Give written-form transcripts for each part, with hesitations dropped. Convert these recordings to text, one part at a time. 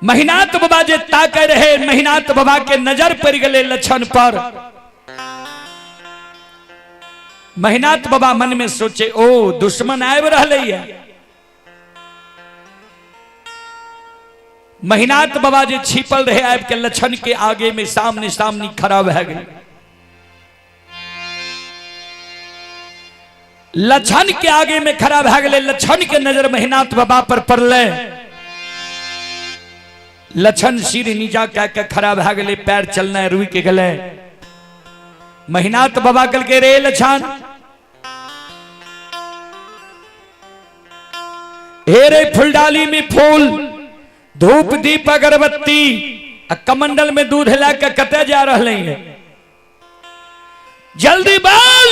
महिनाथ बाबा जे ताके रहे, महिनाथ बाबा के नजर पड़ गए लक्षण पर। महिनाथ बाबा मन में सोचे, ओ दुश्मन आबि रहलै है। महिनाथ बाबा जे छिपल रहे आबि के लक्षण के आगे में सामने सामने खड़ा भए गेल। लक्षण के आगे में खड़ा भए गेलै। लक्षण के नजर महिनाथ बाबा पर पड़लै। लक्षण सिर नीचा कए के खड़ा भए गेलै, पैर चलनाइ रुकि गेलै। महिनाथ बाबा कहलकै, रे लक्षण, हे रे फुलडाली में फूल, धूप दीप अगरबत्ती आ कमंडल में दूध ला के कतऽ जा रहलै है? जल्दी बोल।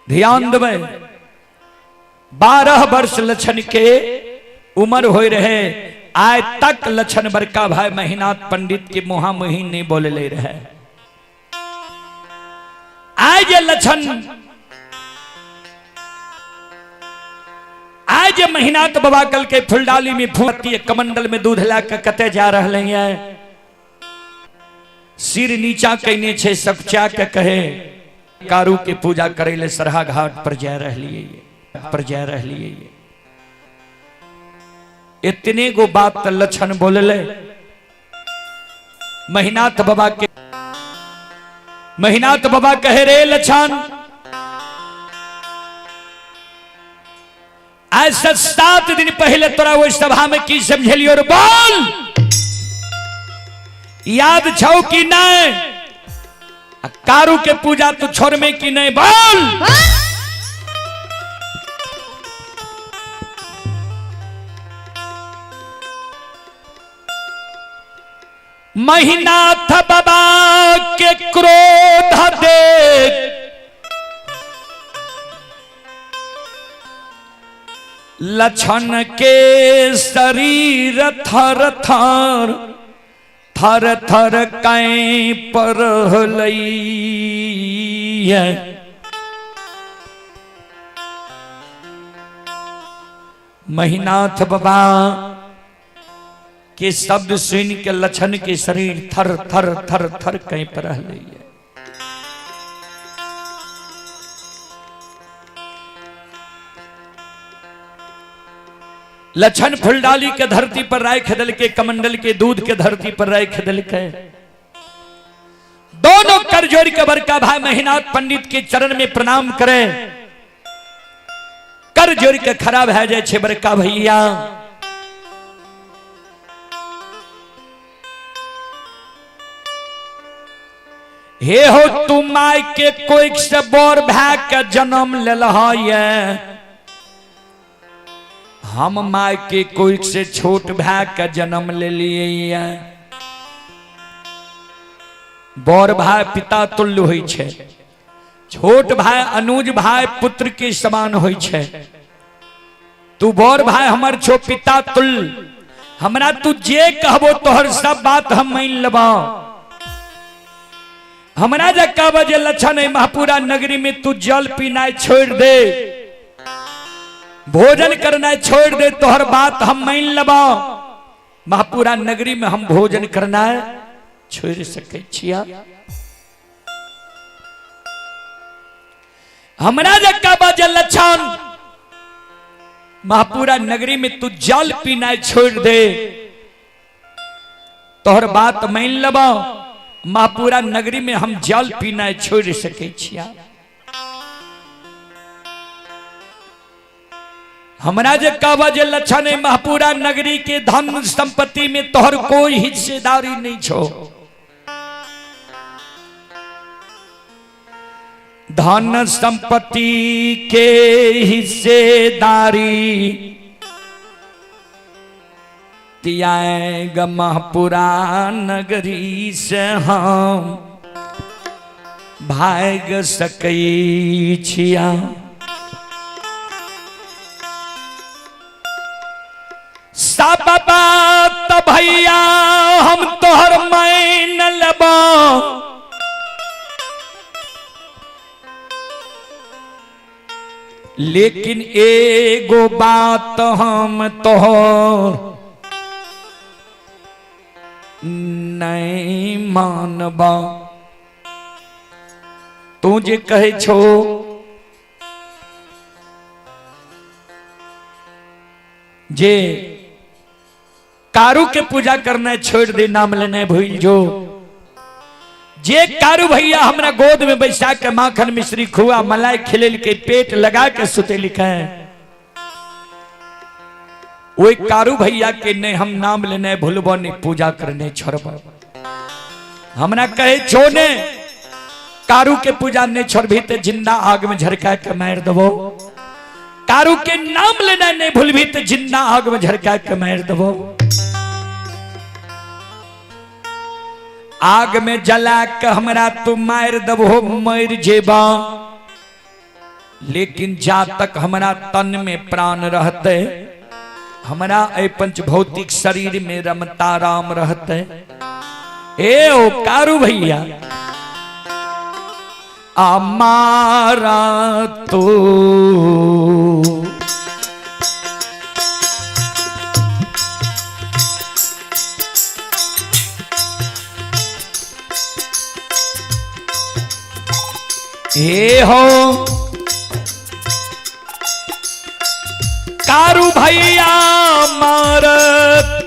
ध्यान देबै, 12 वर्ष लक्षण के उम्र हो रहे, आय तक लक्षण बड़का भाई महिनाथ पंडित के मुहा मुही नहीं बोले ले रहे। आय जे लक्षण, आय जे महिनाथ बाबा कल के फुलडाली में फूलती कमंडल में दूध ला के कते जा रहले हैं, सिर नीचा कैने छे, सपचा के कहे, कारू के पूजा करे ले सरहा घाट पर जा रहलिए, पर जा रहलिए। इतने गो बात त लक्षण बोलले। महिनाथ बाबा के, महिनाथ बाबा कहे, रे लक्षण, आज से 7 दिन पहले तोरा ओहि सभा में की समझेलियो रे, बोल, याद छौ कि नहीं? आ कारू के पूजा तू छोड़मे कि नहीं, बोल। महिनाथ बाबा के क्रोध देख लक्षण के शरीर थर थर थर थर कैं परहलैया। महिनाथ बाबा के शब्द सुन के लक्षण के शरीर थर थर थर थर कैं परहलैया। लक्षण फुलडाली के धरती पर राख दिलके, कमंडल के दूध के धरती पर राख दिलके। दोनों कर जोड़ के बड़का भाई महिनाथ पंडित के चरण में प्रणाम करे, कर जोड़ के खराब है जाए छे बड़का भैया। हे हो तू my के कोई से बोर भै के जन्म लेल ये, हम my के कोई से छोट भै के जन्म ले लिए। बड़ भाई पिता तुल्य होइ छै, छोट भाई अनुज भाई पुत्र के समान होइ छै। तू बड़ भाई हमर छो पिता तुल्य, हमरा तू जे कहबो तोहर सब बात हम मान लेबो। हमरा जे कहबो जे लक्षण है महपुरा नगरी में तू जल पीनाइ छोड़ दे, भोजन करना छोड़ दे, तोहर बात हम मान लेबो। महपुरा नगरी में हम भोजन करना छोड़ सकै छिया? हमरा जे कहबो जे लक्षण महापुरा नगरी में तू जल पीना छोड़ दे, तोहर बात मान लेबो। महापुरा नगरी में हम जल पीना छोड़ सकै छिया? हमरा जे कहबो जे लक्षण है महापुरा नगरी के धन संपत्ति में तोहर कोई हिस्सेदारी नहीं छो, धन संपत्ति के हिस्सेदारी तियाग महपुरा नगरी से हम भाग सकै छिया। सब बात भैया हम तोहर मान लेबो, लेकिन एगो बात हम तोहर नहीं मानबा। तू जे कहे छो जे कारू के पूजा करना छोड़ दे, नाम लेने भूल जो। जे कारू भैया हमरा गोद में बैसा के माखन मिश्री खुआ मलाई खिलेल के पेट लगा के सुते लिखे, वही कारू भैया के नहीं हम नाम लेने भूलबो, नहीं पूजा करने छोड़बो। हमरा कहे छो ने कारू के पूजा नहीं छोड़बी ते जिंदा आग में झरका के मार दबो। कारू के नाम लेना नहीं भूलबी ते जिंदा आग में झरका के मार दबो। आग में जला के हमरा तू मार दबो, मर जेबा, लेकिन जा तक हमरा तन में प्राण रहते, हमरा ए पंच भौतिक शरीर में रमता राम रहते। ए ओ कारू भैया अमारा तो ए हो कारू भैया मार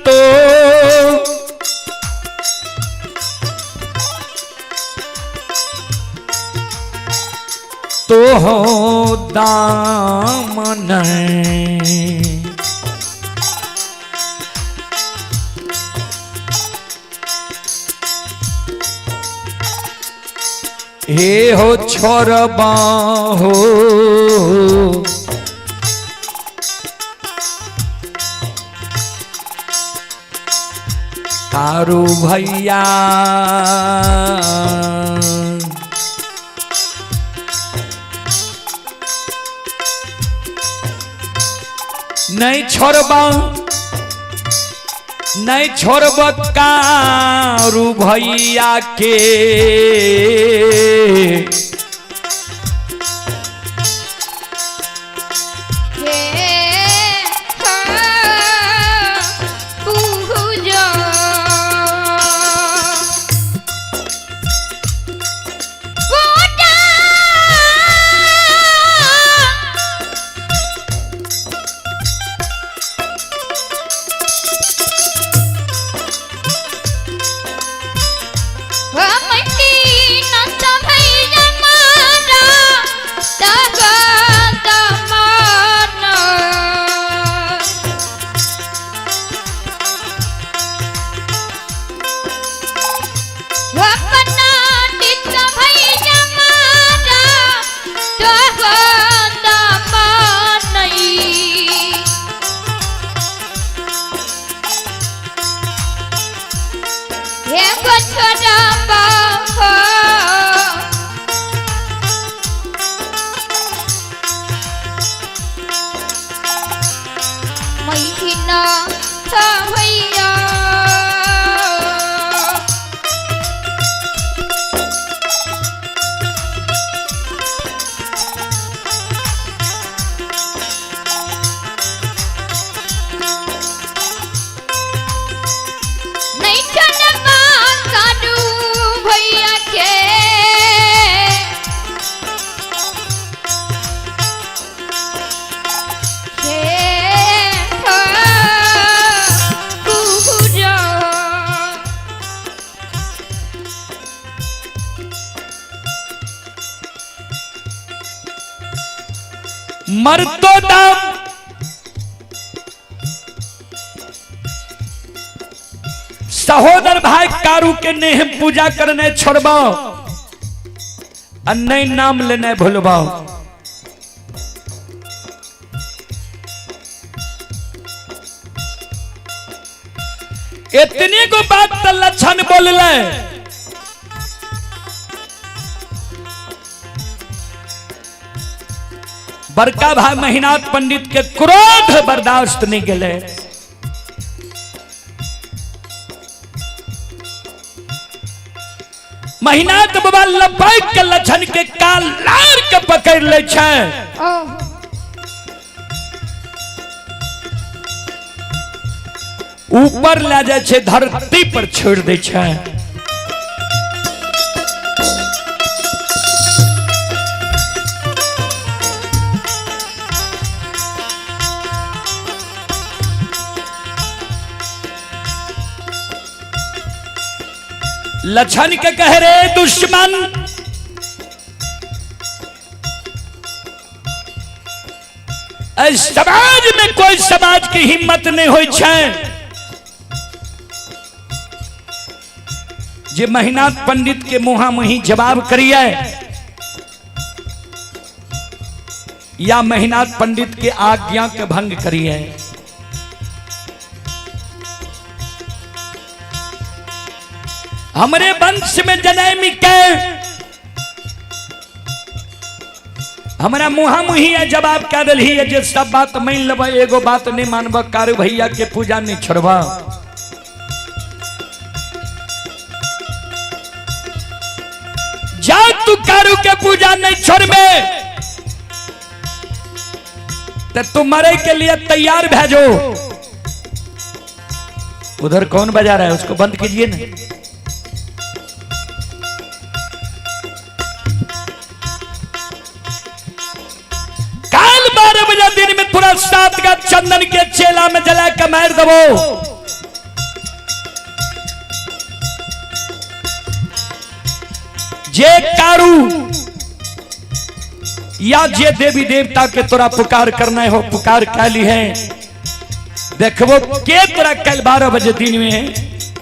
तो तो हो दामन। हे हो छोरबा हो कारू भैया नहीं छोड़बा, नहीं छोड़ब कारू भैया के। मरतो दम सहोदर भाई कारू के नेह पूजा करने छोड़बाओ और नहीं नाम लेने भूलबाओ। इतनी को बात तो लक्षण बोल ले, बड़का भाई महिनाथ पंडित के क्रोध बर्दाश्त नहीं गले। महिनाथ बाबा लपक के लक्षण के काल लार के पकड़ ले छै। ऊपर लए जाइ छै, धरती पर छोड़ि दै छै। लछन के कह रे दुश्मन, समाज में कोई समाज की हिम्मत नहीं होई छै जे महिनाथ पंडित के मुहा मुही जवाब करिए या महिनाथ पंडित के आज्ञा के भंग करिए। हमरे वंश में जनम के हमरा मुहा मुही जवाब कह दिलही जे सब बात मान लेब, एगो बात नहीं मानब, कारू भैया के पूजा नहीं छोड़ब। जा तू कारू के पूजा नहीं छोड़बे तो तू मरे के लिए तैयार भेजो। उधर कौन बजा रहा है, उसको बंद कीजिए ना। काल 12 बजे दिन में पूरा 7 का चंदन के चेला में जला के मार दबो। जे कारू या जे देवी देवता के तोरा पुकार करना हो पुकार कैली है, देखबो के तोरा कल 12 बजे दिन में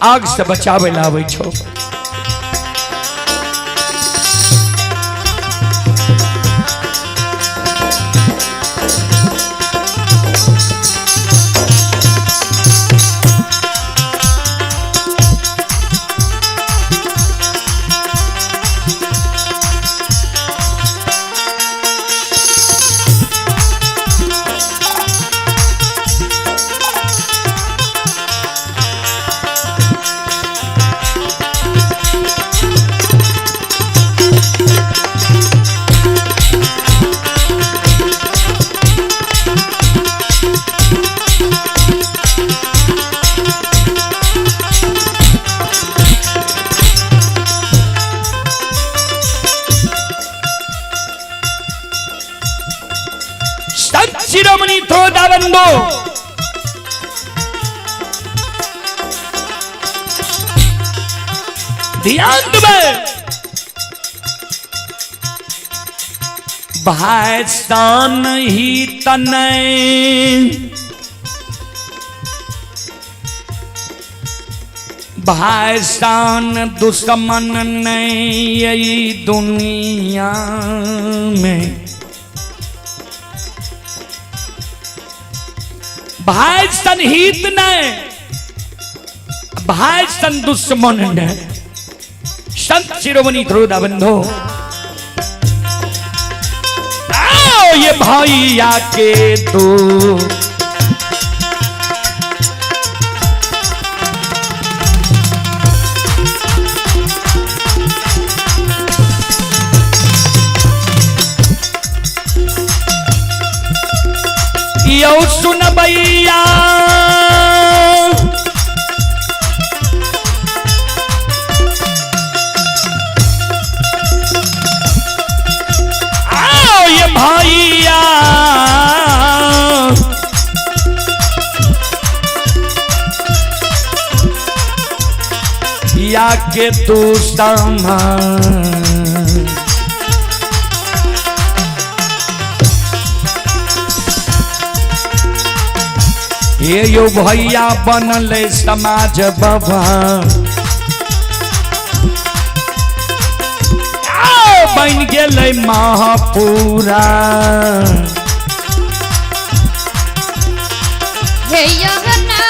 आग से बचावे लावे छो। संत शिरोमणि थोदाबंधो ध्यान देबै, भाई सान ही तनय, भाई शान दुश्मन नहीं दुनिया में, भाई सन हित नहीं, भाई सन दुश्मन नहीं। संत शिरोमणि ध्रुव बंधो आओ ये भैया के तू यौ सुनबैया आओ ये भैया या के तू समा ये यो भैया बनल समाज बाबा बन गेलै महापूरा। हे यगना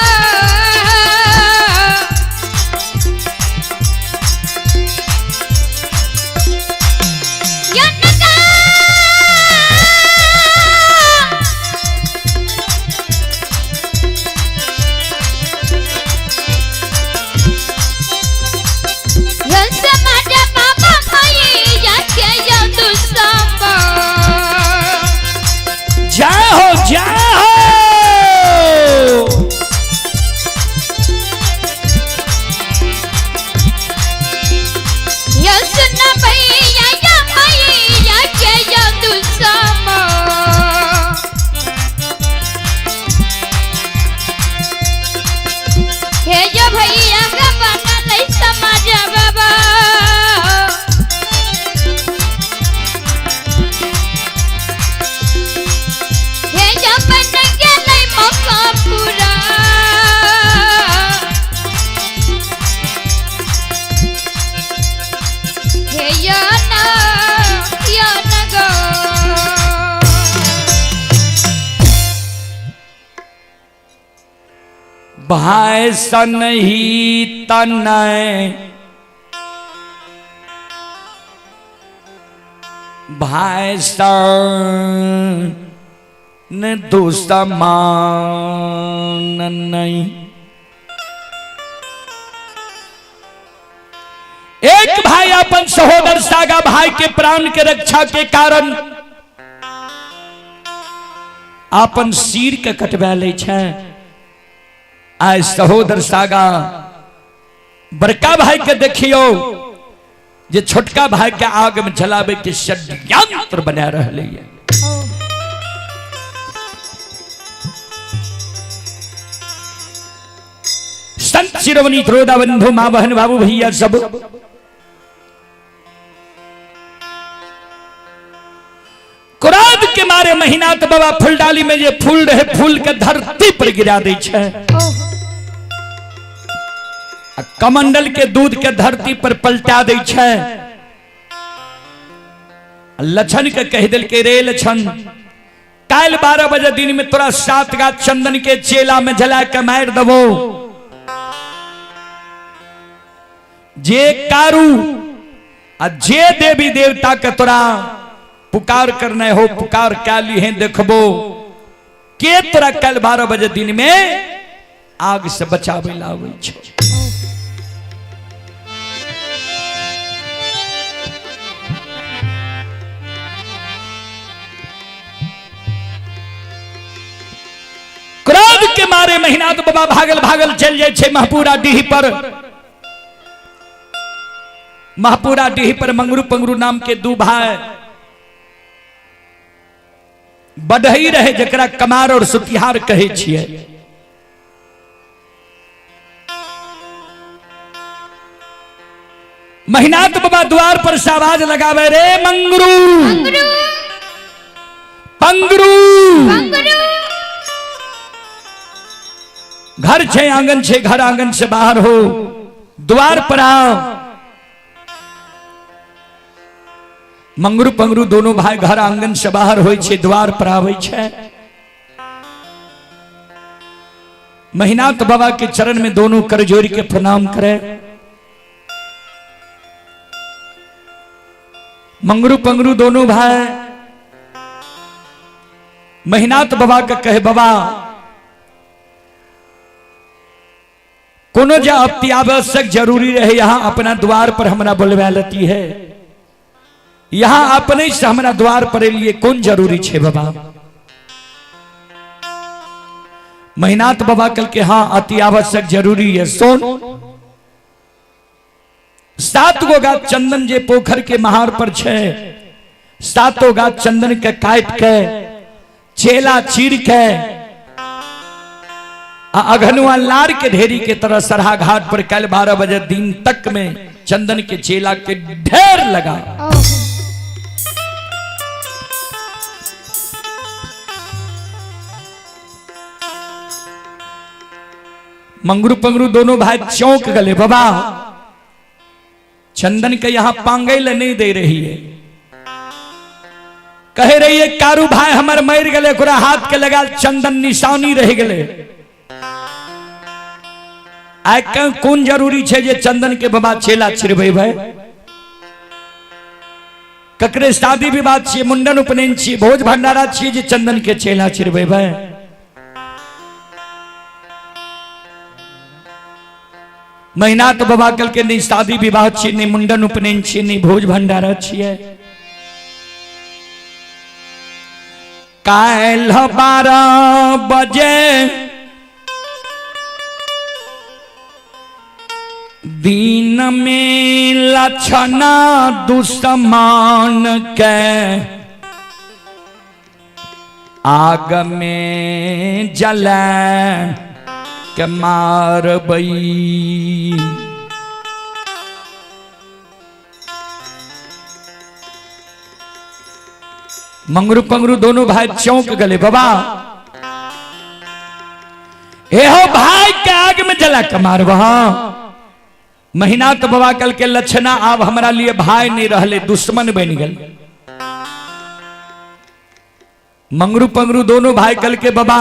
जय हो जय हो। भाई सन ही तनय भाई सन दुश्मन नहीं। एक भाई अपन सहोदर सागा भाई के प्राण के रक्षा के कारण अपन सिर के कटवा लै छै। आइ सहोदर सागा बड़का भाई के देखियो जे छोटका भाई के आग में जलावे के षड्यंत्र बना रहले है। संत शिरोमणि त्रोदा बंधु माँ बहन बाबू भैया सब क्रोध के मारे महीना तो बाबा फूलडाली में जे फूल रहे फूल के धरती पर गिरा दै छै, आ कमंडल के दूध के धरती पर पलटा दै छै। लछन के कह दिल के रे लछन, काल 12 बजे दिन में तोरा 7 गाछ चंदन के चेला में जला के मार दबो। जे कारू आ जे देवी देवता के तोरा पुकार करने हो पुकार क्या ली है देखबो के तोरा कल 12 बजे दिन में आग से बचावे लावे छो। क्रोध के मारे महीना तो बाबा भागल भागल चल जाए छे महपुरा डीह पर। महपुरा डीह पर मंगरू पंगरू नाम के दू भाई बढ़ई रहे, जकरा कमार और सुतिहार कहे छिए। महिनाथ बाबा द्वार पर से आवाज लगावे रे मंगरू पंगरू, घर छे आंगन छे, घर आंगन से बाहर हो द्वार पर आओ। मंगरू पंगरू दोनों भाई घर आंगन से बाहर होय छे, द्वार पर आवे छे। महिनाथ बाबा के चरण में दोनों कर जोड़ के प्रणाम करे। मंगरू पंगरू दोनों भाई महिनाथ बाबा के कहे, बाबा कोनो जे अति आवश्यक जरूरी रहे यहां अपना द्वार पर हमरा बोलवा लेती है, यहां अपने से हमरा द्वार पर लिए कौन जरूरी छे बाबा। महिनाथ बाबा कल के हाँ अति आवश्यक जरूरी है। सोन 7 गो गाछ चंदन जे पोखर के महार पर छे, 7 गाछ चंदन के काट के चेला चीर के अघनुआ लार के ढेरी के तरह सरहा घाट पर कल 12 बजे दिन तक में चंदन के चेला के ढेर लगा। मंगरू पंगरू दोनों भाई चौंक गले, बाबा चंदन के यहां पांगे ले नहीं दे रही है, कह रही है कारू भाई हमर मर गले, ओकरा हाथ के लगा चंदन निशानी रह गले। आइ कोन जरूरी छे जे चंदन के बाबा चेला छिड़बै भाई? ककरे शादी विवाह छिए, मुंडन उपनयन छिए, भोज भंडारा छिए जे चंदन के चेला छिड़बै भाई? महीना तो बाबा कल के नहीं शादी विवाह छिए, नहीं मुंडन उपनयन छिए, नहीं भोज भंडारा छिए। काल्ह 12 बजे दिन में लक्षणा दुश्मन के आग में जला के मारबई। मंगरू पंगरू दोनों भाई चौंक गले, बाबा हे हो भाई के आग में जला के मारबह। महीना तो बाबा कल के लक्षणा आब हमरा लिए भाई नहीं रहले, दुश्मन बन गल। मंगरू पंगरू दोनों भाई कल के बाबा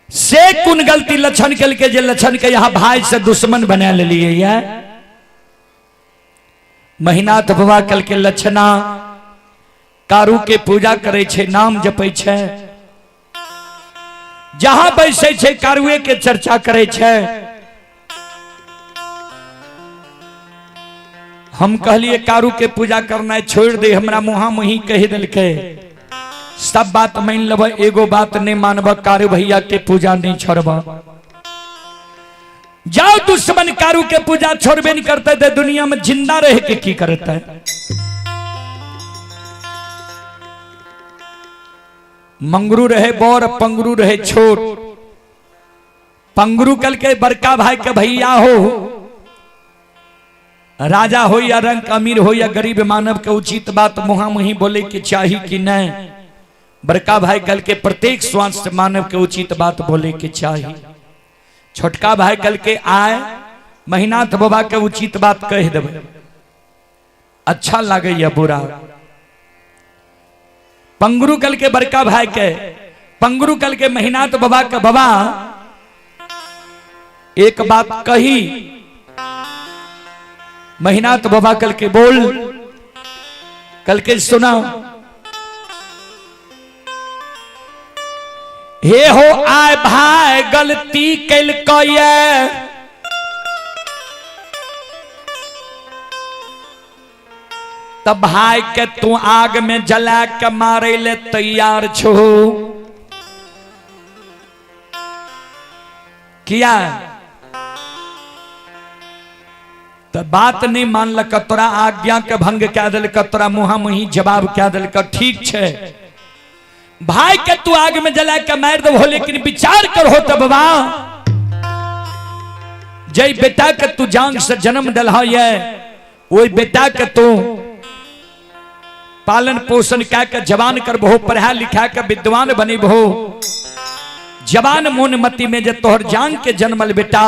से कोन गलती लक्षण केलकै जे लक्षण के यहाँ भाई से दुश्मन बना लेलिए ये? महिनाथ बाबा कल के लक्षणा कारू के पूजा करे छे, नाम जपै छे, जहां बैसै छे कारुए के चर्चा करे छे। हम कहलिए कारू के पूजा करना छोड़ दे, हमरा मुहा मुही कह दिलकै सब बात मान लेब, एगो बात नहीं मानब, कारू भैया के पूजा नहीं छोड़ब। जाओ दुश्मन कारू के पूजा छोड़बे नहीं करते तो दुनिया में जिंदा रह के की करते? मंगरू रहे बड़, पंगरू रहे छोट। पंगरू कल के बड़का भाई के भैया हो, राजा हो या रंग, अमीर हो या गरीब, मानव के उचित बात मुहा मुही बोले के चाही कि नहीं? बड़का भाई कल के प्रत्येक श्वास से मानव के उचित बात बोले के चाही। छोटका भाई कल के आए महिनाथ बाबा के उचित बात कह देवे, अच्छा लागे या बुरा। पंगरू कल के बड़का भाई के, पंगरू कल के महिनाथ बाबा के, बाबा एक बात कही। महिनाथ बाबा कल के बोल, कल के सुना। हे हो आय भाई गलती कैलकै तब भाई के तू आग में जला के मारे ले तैयार छो किया? तो बात नहीं मानलक, तोरा आज्ञा के भंग कह दिलक, तोरा मुहा मुही जवाब कह दिलक, ठीक छे भाई के तू आग में जला के मार दो, लेकिन विचार करो तो बाबा, जय बेटा के तू जांग से जन्म दिल ये, वही बेटा के तू पालन पोषण कह के जवान करबहो, पढ़ा लिखा के विद्वान बनेबहो, जवान मोन मति में जे तोहर जांग के जन्मल बेटा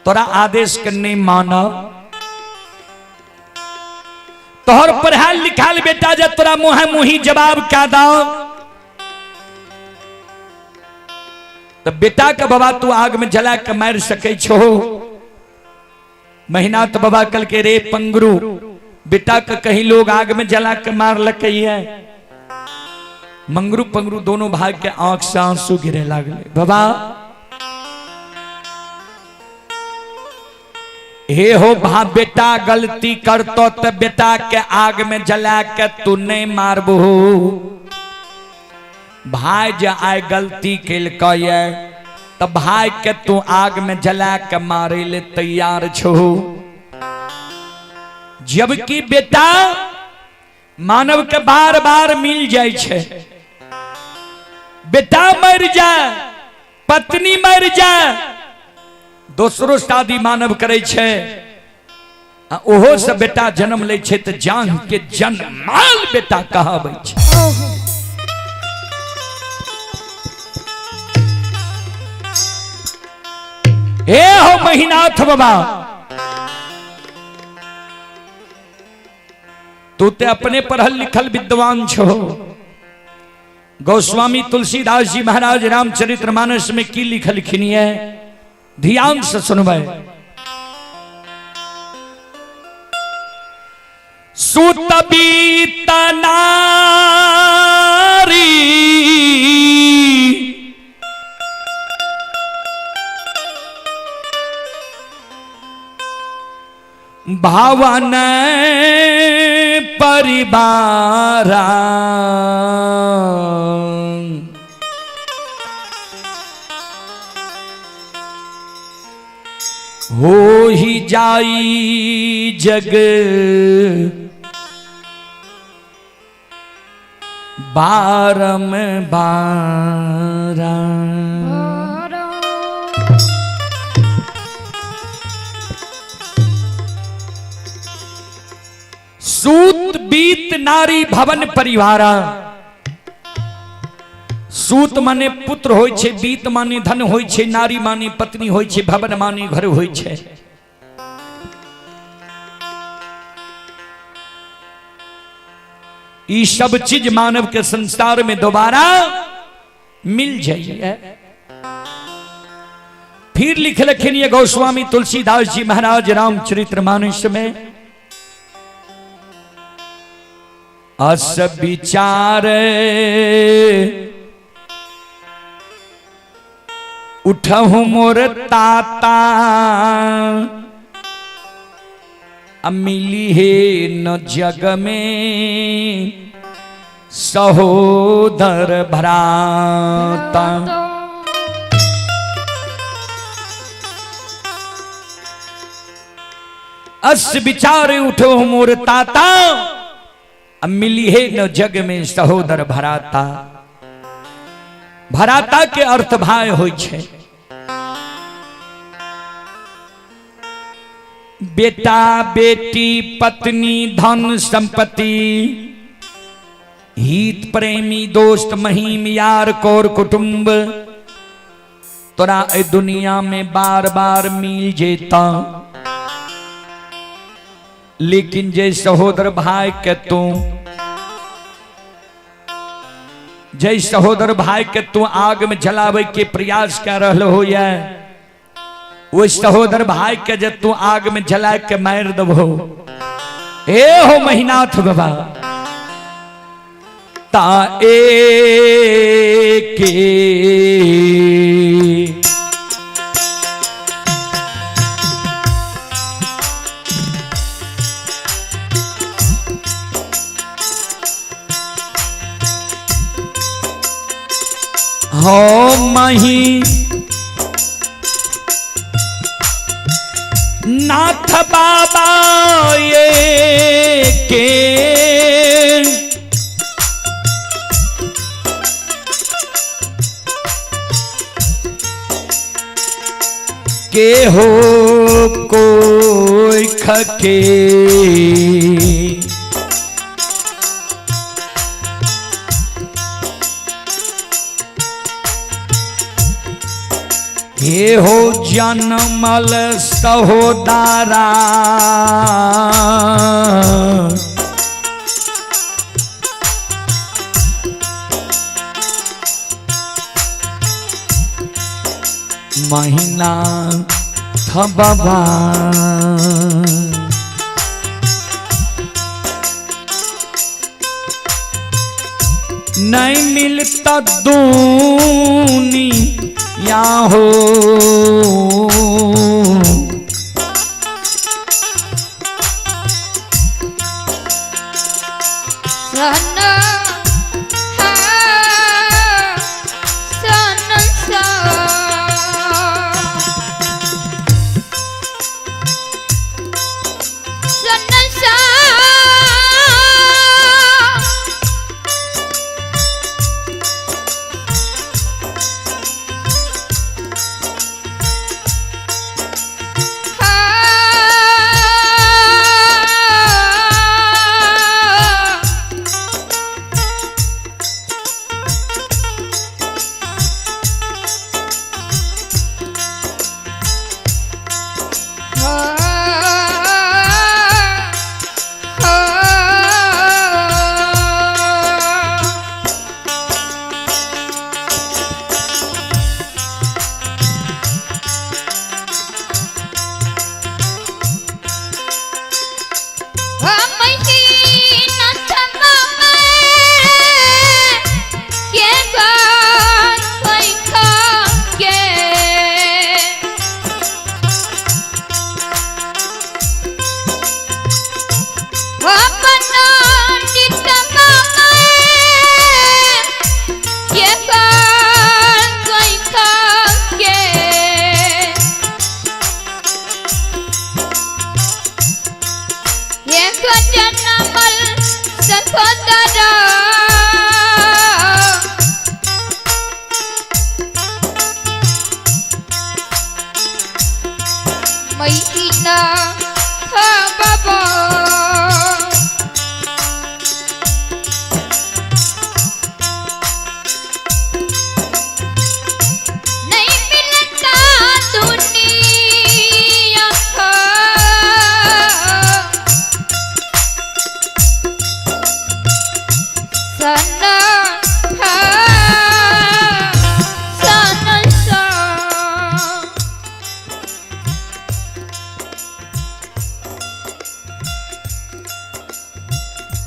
तोरा आदेश के नहीं माना, तोहर पढ़ाल लिखाल बेटा जे तोरा मुहे मुही जवाब क्या दाओ, तो बेटा के बाबा तू आग में जला के मार सके छो? महीना तो बाबा कल के रे पंगरू, बेटा के कहीं लोग आग में जला के मार लके है। मंगरू पंगरू दोनों भाग के आंख से आंसू गिरे लागले। बाबा हे हो भा बेटा गलती करतो तो बेटा के आग में जला के तू नहीं मारबो, भाई जे आय गलती केलकै तो भाई के तू आग में जला के मारे ले तैयार छो, जबकि बेटा मानव के बार बार मिल जाए छे। बेटा मर जाए, पत्नी मर जाए, दोसरो शादी मानव करे छे, ओहो से बेटा जन्म ले छे तो जान के जन्माल बेटा कहाबै छे। हे हो महिनाथ बाबा, तू ते अपने पढ़ल लिखल विद्वान छो। गोस्वामी तुलसीदास जी महाराज रामचरित्र मानस में की लिखलखिन है, ध्यान से सुनबै। सुत बीत नारी भावन परिवारा, हो ही जाई जग बारम बारा। सूत बीत नारी भवन परिवारा, सूत माने पुत्र होय छे, बीत माने धन होय छे, नारी माने पत्नी होय छे, भवन माने घर होय छे। ई सब चीज मानव के संसार में दोबारा मिल जाइए। फिर लिखलखिन ये गोस्वामी तुलसीदास जी महाराज रामचरित्र मानस में, अस विचार उठहु मोर ताता, मिली हे न जग में सहोदर भ्राता। अस विचार उठो मोर ताता, मिली है न जग में सहोदर भराता। भराता के अर्थ भाई होइ छे। बेटा बेटी पत्नी धन संपत्ति हित प्रेमी दोस्त महीम यार कोर कुटुंब तोरा ए दुनिया में बार बार मिल जेता, लेकिन जे सहोदर भाई के तू, जे सहोदर भाई के तू आग में जलावे के प्रयास कर रहल हो, वो सहोदर भाई के जे तू आग में जला के मार दबो, ए हो महिनाथ बाबा ता ए के हो मही नाथ बाबा ये के के हो कोई खके हे हो जनमल सहोदारा महीना बाबा नहीं मिलता दूनी या हो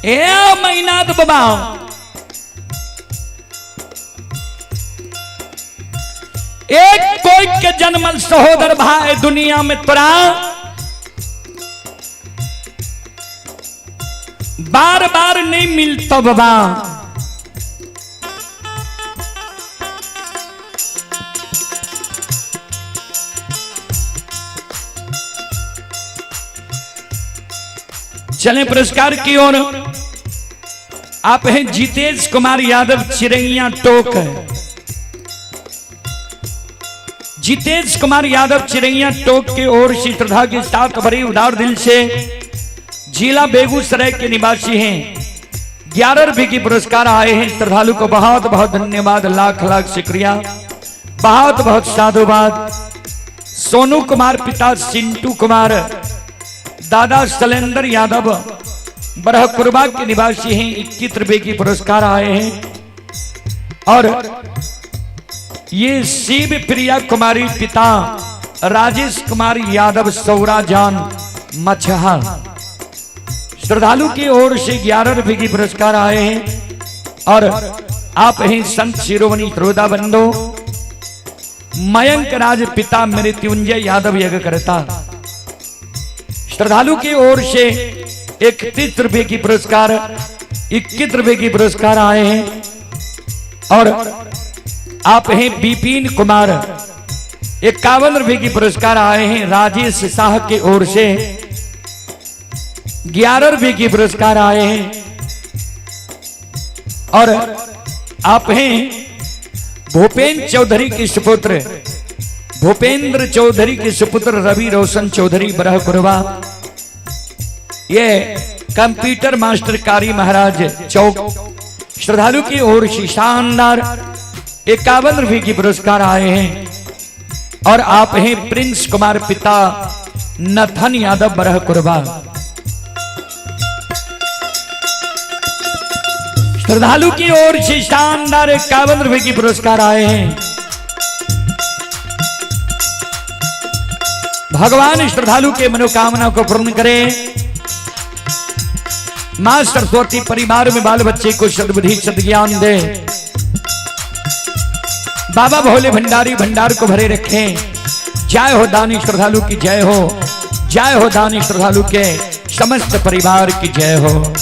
ए महिनाथ बाबा, एक कोई के जन्मल सहोदर भाई दुनिया में तोरा बार बार नहीं मिलता बाबा। चलें पुरस्कार की ओर। आप हैं जितेश कुमार यादव चिरैया टोक। जितेश कुमार यादव चिरैया टोक के ओर से श्रद्धा के साथ बड़ी उदार दिल से जिला बेगूसराय के निवासी हैं। 11 रुपए की पुरस्कार आए हैं। श्रद्धालु को बहुत बहुत धन्यवाद, लाख लाख शुक्रिया, बहुत बहुत साधुवाद। सोनू कुमार पिता सिंटू कुमार, दादा शैलेंद्र यादव बरहकुरबा के निवासी हैं। 21 रुपए की पुरस्कार आए हैं। और ये शिव प्रिया कुमारी पिता राजेश कुमार यादव सौराजान मछहा श्रद्धालु की ओर से 11 रुपए की पुरस्कार आए हैं। और आप हैं संत शिरोमणि श्रोता बंधु मयंक राज पिता मृत्युंजय यादव यज्ञ करता श्रद्धालु की ओर से 31 रुपए की पुरस्कार, 21 रुपए की पुरस्कार आए हैं। और आप हैं विपिन कुमार, 51 रुपए की पुरस्कार आए हैं। राजेश शाह की ओर से 11 रुपए की पुरस्कार आए हैं। और आप हैं भूपेंद्र चौधरी के सुपुत्र, भूपेंद्र चौधरी के सुपुत्र रवि रोशन चौधरी बरहकुरवा, ये कंप्यूटर मास्टर कारी महाराज चौक श्रद्धालु की ओर से शानदार 51 रुपए की पुरस्कार आए हैं। और आप हैं प्रिंस कुमार पिता नथन यादव बरहकुरवा। श्रद्धालु की ओर से शानदार 51 रुपए की पुरस्कार आए हैं। भगवान श्रद्धालु के मनोकामना को पूर्ण करें। मां सरस्वती परिवार में बाल बच्चे को सद्बुद्धि सद्ज्ञान दे। बाबा भोले भंडारी भंडार को भरे रखें। जय हो दानी श्रद्धालु की जय हो, जय हो दानी श्रद्धालु के समस्त परिवार की जय हो।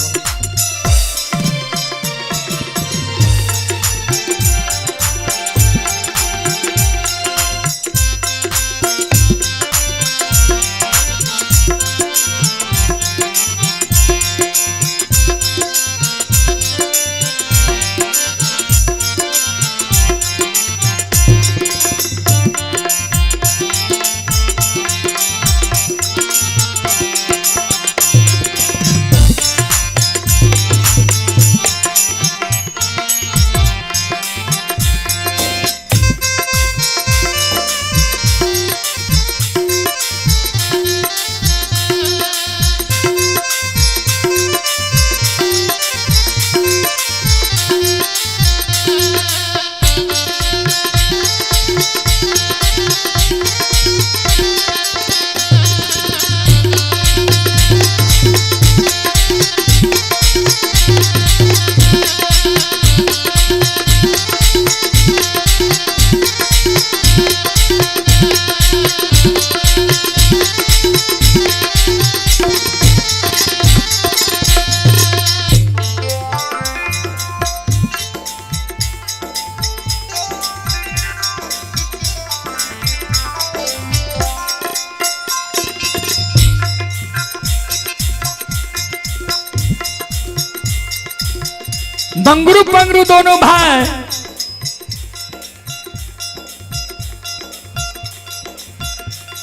मंगरू पंगरू दोनों भाई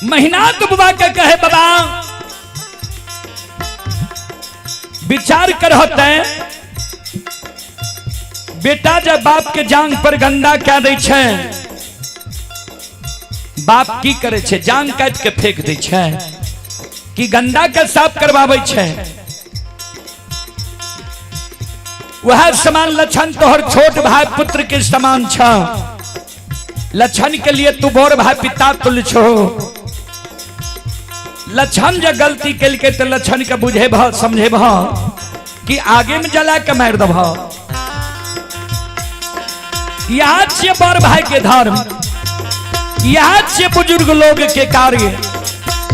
महीना तो बाबा के कहे, बाबा विचार कर होते बेटा जब बाप के जांग पर गंदा क्या दै छै, बाप की करे छै? जांग काट के फेंक दै छै कि गंदा के साफ करवाबै छै? वह समान लक्षण तोहर छोट भाई पुत्र के समान छ। लक्षण के लिए तू बोर भाई पिता तुल्य छो। लक्षण जब गलती केलकै तो लक्षण के बुझेबह समझेबह, कि आगे में जला के मार दब। यहाँ छियै बड़ भाई के धर्म, यहाँ छियै बुजुर्ग लोग के कार्य।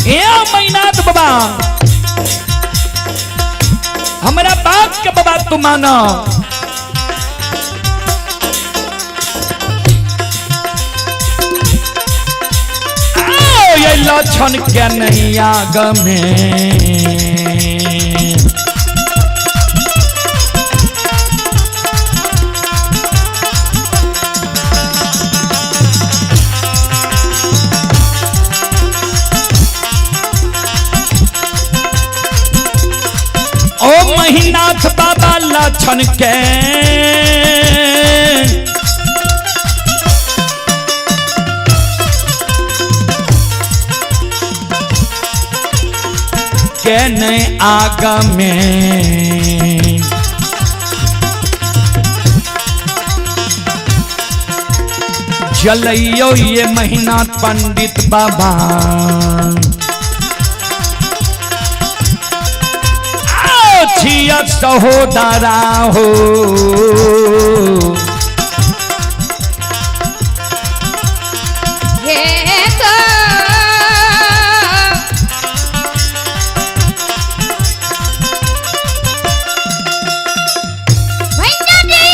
ए महिनाथ बाबा, हमरा बाप के बाबा तू माना। आओ, ये लक्षण के नहीं आगमे। ओ महिनाथ बाबा लक्षण के के नहीं आगमे। जलैयो ये महीना पंडित बाबा। आओ छिया सहोदरा हो। हे गो भैया जी,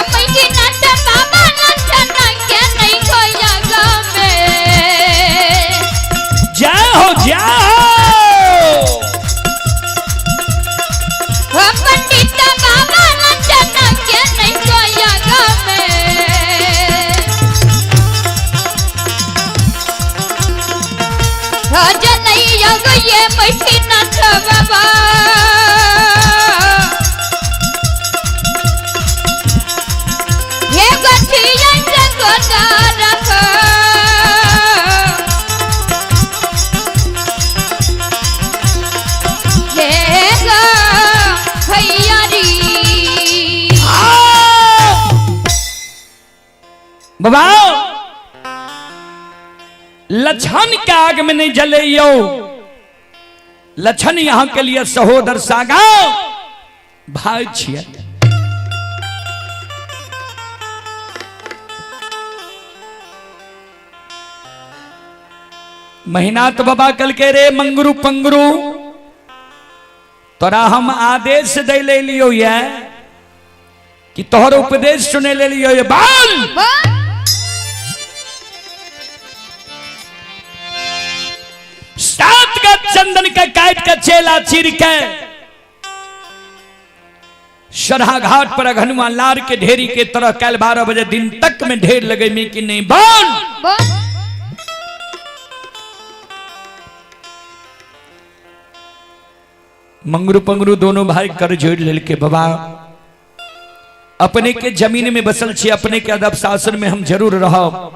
महिनाथ बाबा लक्षण के नहीं कोई आगमे। जय हो जय हो। पंडित बाबा लक्षण के नहीं कोई आगमे। जलैया ये महिनाथ बाबा, हे गठिया गोदा रख। हे गो भैयारी। बाबा लक्षण के आग में नहीं जलैयो। लक्षण यहां के लिए सहोदर सागा भाई छियै। महिनाथ बाबा कल के रे मंगरू पंगरू, तोरा हम आदेश दे ले लियो ये कि तोहर उपदेश सुने ले लियो ये बाल। सात का चंदन का काट के चेला चीर के सरहा घाट पर अघनुआ लार के ढेरी के तरह कल 12 बजे दिन तक में ढेर लगे में कि नहीं बाल। मंगरू पंगरू दोनों भाई कर जोड़ लेके बाबा अपने के जमीन में बसल छी, अपने के अदब शासन में हम जरूर रहो।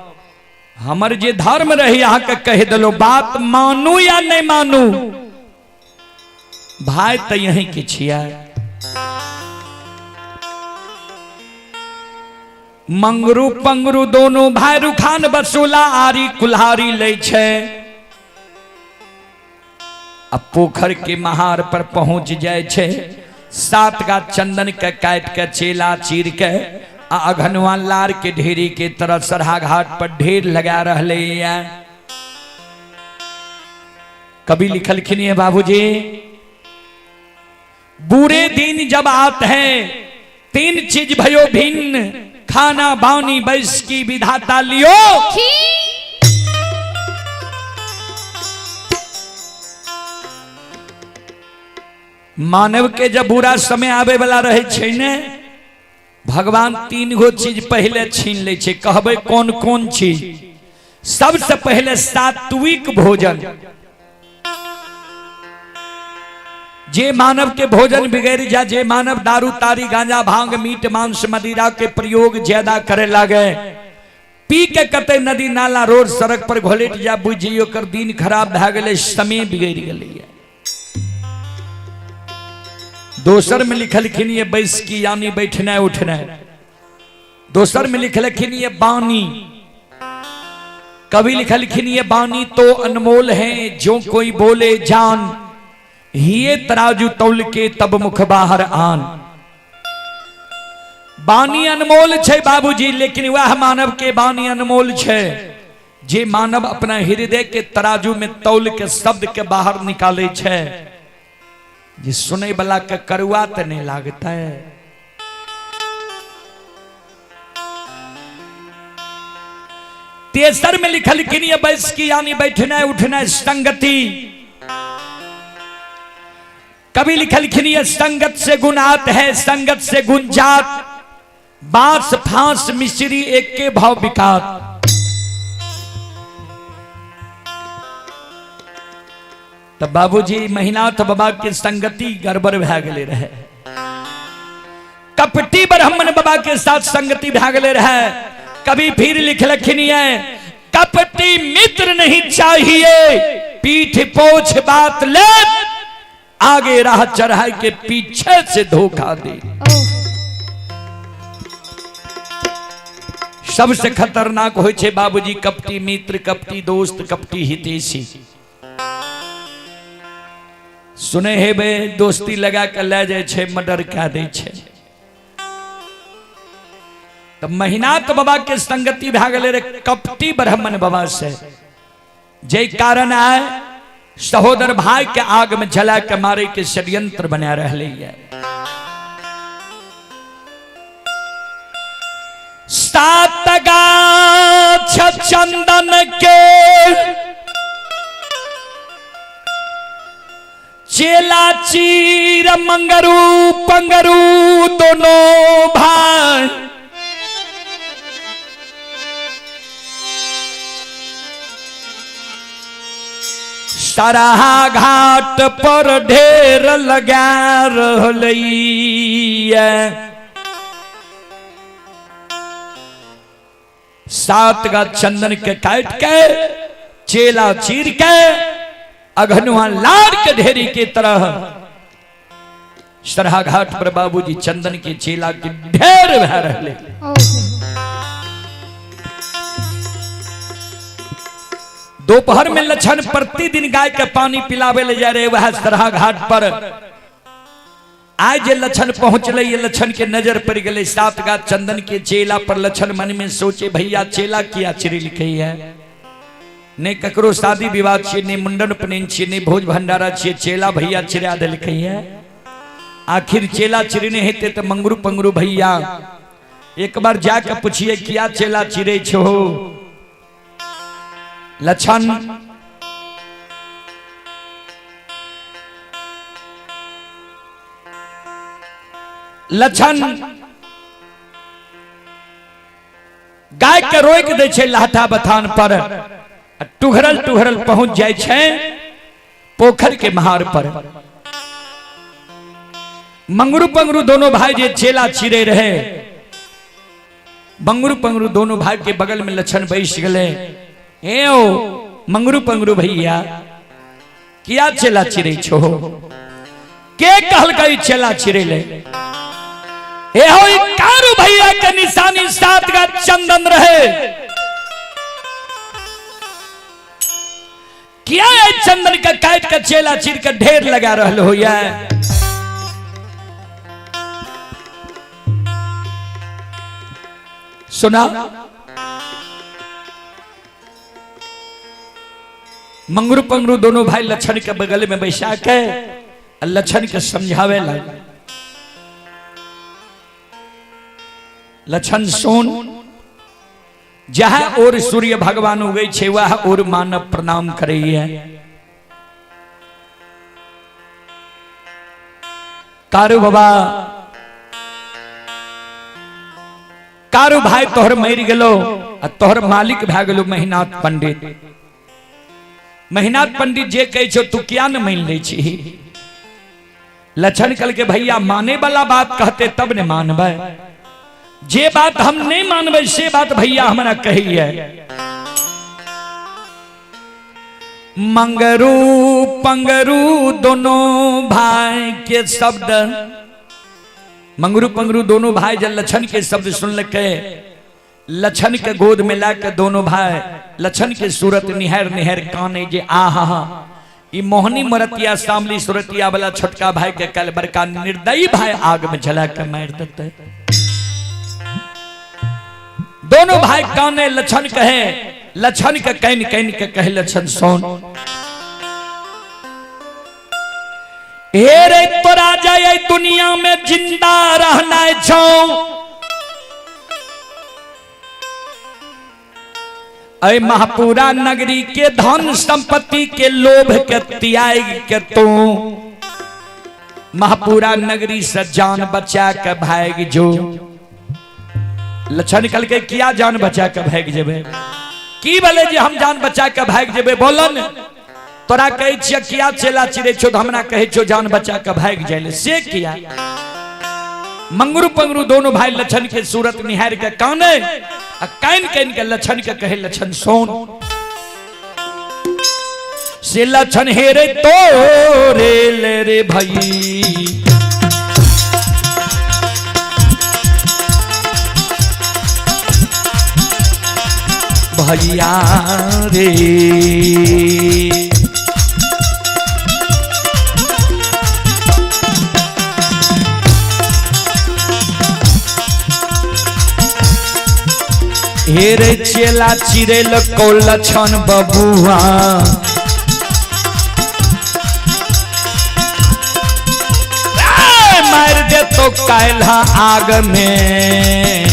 हमर जे धर्म रहे यहाँ के कह दलो, बात मानू या नहीं मानू भाई तो यहीं के छिया। मंगरू पंगरू दोनों भाई रुखान बसूला आरी कुल्हारी ले छे। अब पोखर के महार पर पहुंच जाए छे। सात का चंदन के काट के चेला चीर के आ अघनुआ लार के ढेरी के तरह सरहा घाट पर ढेर लगा रहले हैं। कभी लिखलखिन है बाबूजी, बुरे दिन जब आते हैं तीन चीज भयो भिन्न, खाना बानी बैस की विधाता लियो। मानव के जब बुरा समय आवे वाला रहे छे ने, भगवान तीन गो चीज पहले छीन ले छे। कहबे कौन कौन चीज? सबसे पहले सात्विक भोजन। जे मानव के भोजन बिगड़ जा, जे मानव दारू तारी गांजा भांग मीट मांस मदिरा के प्रयोग ज्यादा करे लागे, पी के कते नदी नाला रोड सड़क पर घोलेट जा, बुझियो कर दिन खराब भए गेलै, समय बिगड़ गेलै। दोसर में लिखलखिन ये बैस की यानी बैठना उठना। दोसर में लिखलखिन ये बानी। कवि लिखलखिन ये बानी तो अनमोल है, जो कोई बोले जान, ये तराजू तौल के तब मुख बाहर आन। बानी अनमोल छे बाबूजी, लेकिन वह मानव के बानी अनमोल छे जे मानव अपना हृदय के तराजू में तौल के शब्द के बाहर निकाले छे, जे सुने वाला के करुआ तो नहीं लागता है। तेसर में लिखल कि बैस की यानी बैठना उठना संगति। कभी लिखल खिनिय संगत से गुणात है, संगत से गुण जात, बांस फांस मिश्री एक के भाव बिकात। तब बाबूजी महिनाथ बाबा के संगति गड़बड़ भए गेले रहे, कपटी ब्राह्मण बाबा के साथ संगति भए गेले रहे। कभी फिर लिखलखिन कपटी मित्र नहीं चाहिए, पीठ पोछ बात ले, आगे राह चढ़ाई के पीछे से धोखा दे। सबसे खतरनाक होय छे बाबूजी कपटी मित्र, कपटी दोस्त, कपटी हितैषी। सुने हेबे दोस्ती लगा के ले जाय छे, मर्डर कए दै छे। तो महिनाथ बाबा के संगति भए गेलै रे कपटी ब्राह्मण बाबा से, जे कारण आए सहोदर भाई के आग में जला के मारे के षड्यंत्र बना रहे है। सात गाछ चंदन के चेला चीर मंगरू पंगरू दोनों भाई, सराहा घाट पर ढेर लगा रहलै। सात गाछ चंदन के काट के चेला चीर के अघनुआ लार के ढेरी के तरह सरहा घाट पर बाबूजी चंदन के चेला के ढेर भए रहले। दोपहर में लक्षण प्रतिदिन गाय के पानी पिलावे ले जा रहे वह सरहा घाट पर। आज जे लक्षण पहुंचले, ये लक्षण के नजर पड़ गए सात गाछ चंदन के चेला पर। लक्षण मन में सोचे भैया चेला किया चिरी लिखे है, ने ककरो शादी विवाह छियै, ने मुंडन उपनयन छियै, ने भोज भंडारा छियै, चेला भैया चिरा देलकै है। आखिर चेला चिरने हेतै तऽ मंगरू पंगरू भैया एक बार जाके पूछिए किया चेला चिरै छो। लक्षण लक्षण गाय के रोक दै छै लाठा बथान पर, टुघरल टुघरल पहुंच जाय छै पोखर के महार पर। मंगरू पंगरू दोनों भाई जे चेला चिरे रहे, मंगरू पंगरू दोनों भाई के बगल में लक्षण बैस गए। ए ओ मंगरू पंगरू भैया किया चेला चिरे छो, के कहलकै चेला चिरे ले? ए हो कारू भैया के निशानी सात गाछ चंदन रहे, किया चंदन के काट के चेला चीर के ढेर लगा रहल हो। सुना मंगरू पंगरू दोनों भाई लक्षण के बगल में बैसा के लक्षण के समझावे लगा। लक्षण सुन, जहां और सूर्य भगवान उगै छे वह और मानव प्रणाम करैया। कारू बाबा कारू भाई तोहर मरि गेलो आ तोहर मालिक भए गेलो महिनाथ पंडित। महिनाथ पंडित जे कहै छौ तू किया न मानि लै छी? लक्षण कल के भैया माने वाला बात कहते तब ने मानबै, जे बात हम नहीं मानबै से बात भैया हमरा कहिए। मंगरू पंगरू दोनों भाई के शब्द मंगरू पंगरू दोनों भाई जब लछन के शब्द सुनलकै, लछन के गोद में ला के दोनों भाई लछन के सूरत निहार निहार काने जे आहा हा, ई मोहनी मरतिया सामली सूरतिया वाला छोटका भाई के कल बड़का निर्दयी भाई आग में जला के मार देते। दोनों भाई काने लछन कहे, लछन के can can के कहे लछन सोन हे रे तोरा जाय दुनिया में जिंदा रहना छौ, अय महापुरा नगरी के धन संपत्ति के लोभ के त्याग के तू महापुरा नगरी से जान बचा के भाग जो। लक्षण कल के किया जान बचा के भाग जेबे? की बोले जे हम जान बचा के भाग जेबे? बोलन तोरा कहै छियै किया चेला चिड़ै छौ, हमरा कहै छौ जान बचा के भाग जाय से किया? मंगरू पंगरू दोनों भाई लछन के सूरत निहार के काने आ कान कान के लछन के कहे लछन सोन से लछन हेरे तोरे ले रे भाई। भैया रे हेरे चेला चिरेल को लछन बबुआ मार दे तो काल्हा आग में।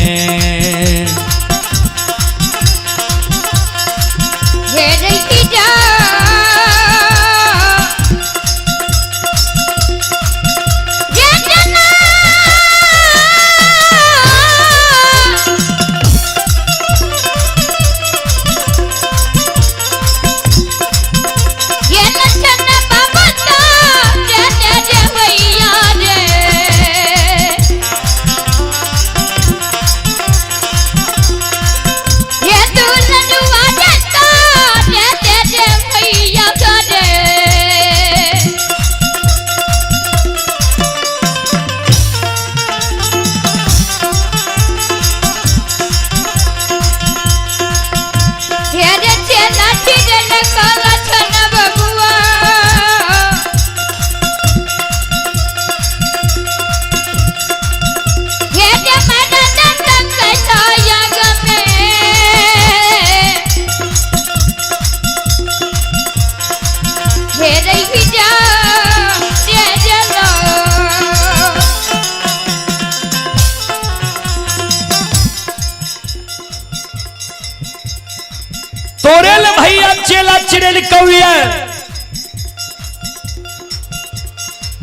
तोरेल भैया चेला चिड़ेल कौया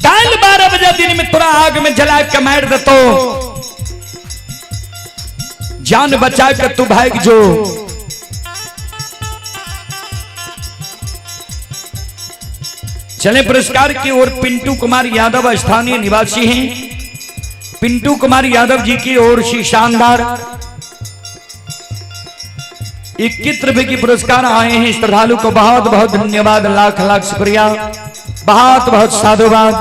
काल 12 बजे दिन में तोरा आग में जला के मार देतो, जान बचा के तू भाग जो। चले पुरस्कार की ओर पिंटू कुमार यादव स्थानीय निवासी हैं। पिंटू कुमार यादव जी की ओर से शानदार 21 रुपए की पुरस्कार आए हैं। श्रद्धालु को बहुत बहुत धन्यवाद, लाख लाख शुक्रिया, बहुत बहुत साधुवाद।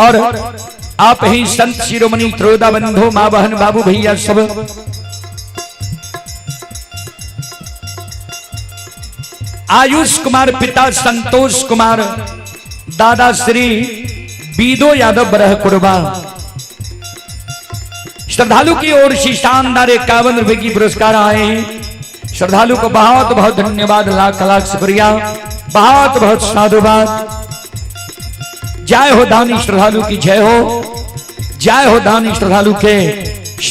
और आप ही संत शिरोमणि त्रोदा बंधु माँ बहन बाबू भैया सब आयुष कुमार पिता संतोष कुमार दादा श्री बीदो यादव बरह कुरबा श्रद्धालु की ओर से शानदार 51 रुपए की पुरस्कार आए हैं। श्रद्धालु को बहुत बहुत धन्यवाद, लाख लाख शुक्रिया, बहुत बहुत साधुवाद। जय हो दानी श्रद्धालु की जय हो, जय हो दानी श्रद्धालु के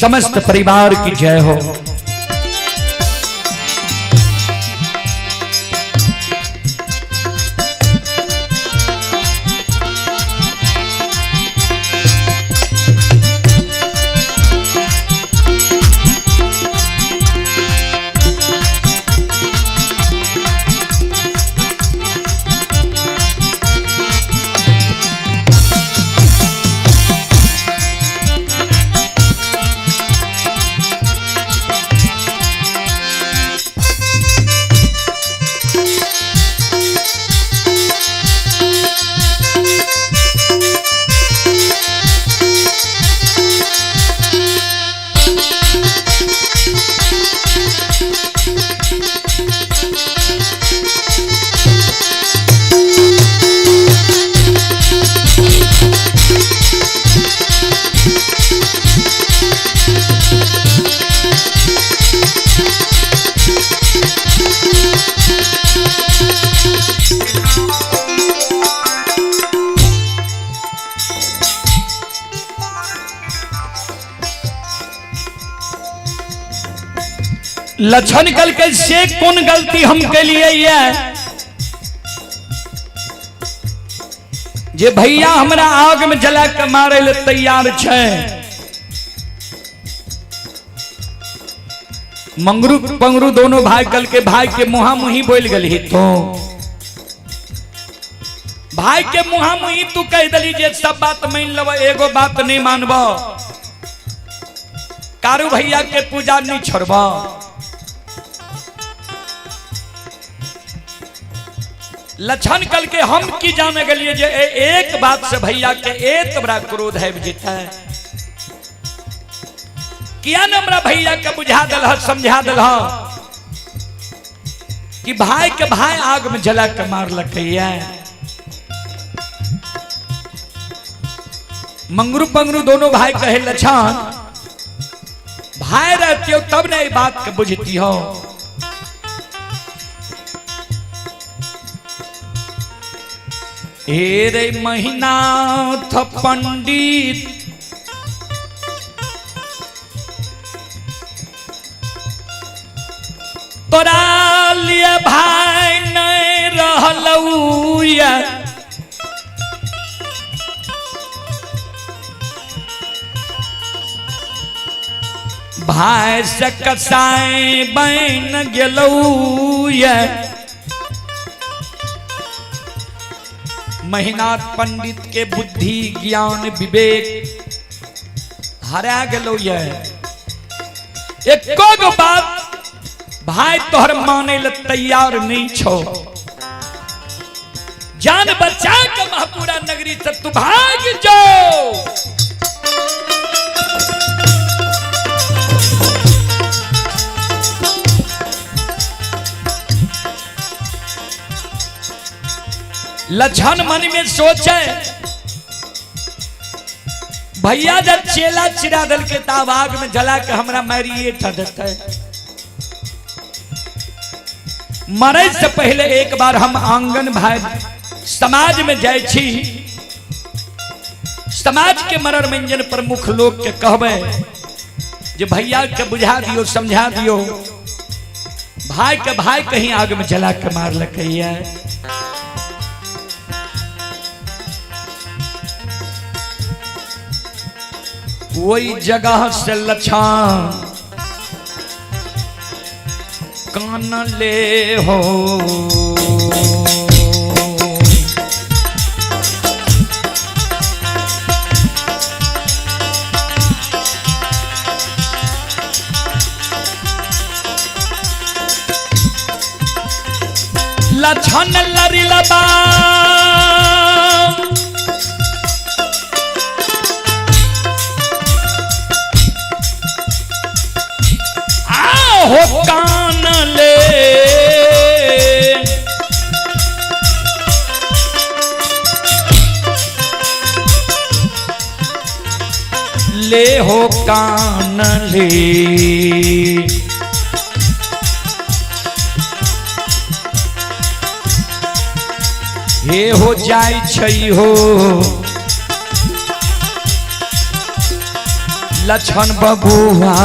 समस्त परिवार की जय हो। लक्षण कल के से कोन गलती हम केलिए ये जे भैया हमरा आग में जला के मारे ले तैयार छै। मंगरू पंगरू दोनों भाई कल के भाई के मुहा मुही बोल गली, तो भाई के मुहा मुही तू कह दली जे सब बात मान लब, एगो बात नहीं मानब, कारू भैया के पूजा नहीं छोड़ब। लक्षण कल के हम की जाने गलिए जे एक बात से भैया के एक बड़ा क्रोध है जीता है, किया न हमरा भैया के बुझा दल समझा दल कि भाई के भाई आग में जला के मार लकैया। मंगरू पंगरू दोनों भाई कहे लक्षण भाई रहती हो तब ना बात के बुझती हो। हे रे महिनाथ पंडित तोरा लिए भाई नहीं रहलऊ, भाई से कसाई बन गेलऊ। महिनाथ पंडित के बुद्धि ज्ञान विवेक हरा गेलौ। एको गो बात भाई तोहर माने ल तैयार नहीं छो, जान बचा के महापुरा नगरी से तू भाग जाओ। लक्षण मन में सोचे भैया जब चेला चिरा दल के ताब आग में जला के हमरा मारिए देते, मरे से पहले एक बार हम आंगन भाई समाज में जाय छी, समाज के मरर मंजन प्रमुख लोग के कहबे जे भैया के बुझा दियो समझा दियो, भाई के भाई कहीं आग में जला के मार लकैया। वही जगह से लक्षण कान ले हो, लक्षण लरिलबा हो कान ले, ले हो कान ले, हे हो जाय छै हो लक्षण बबुआ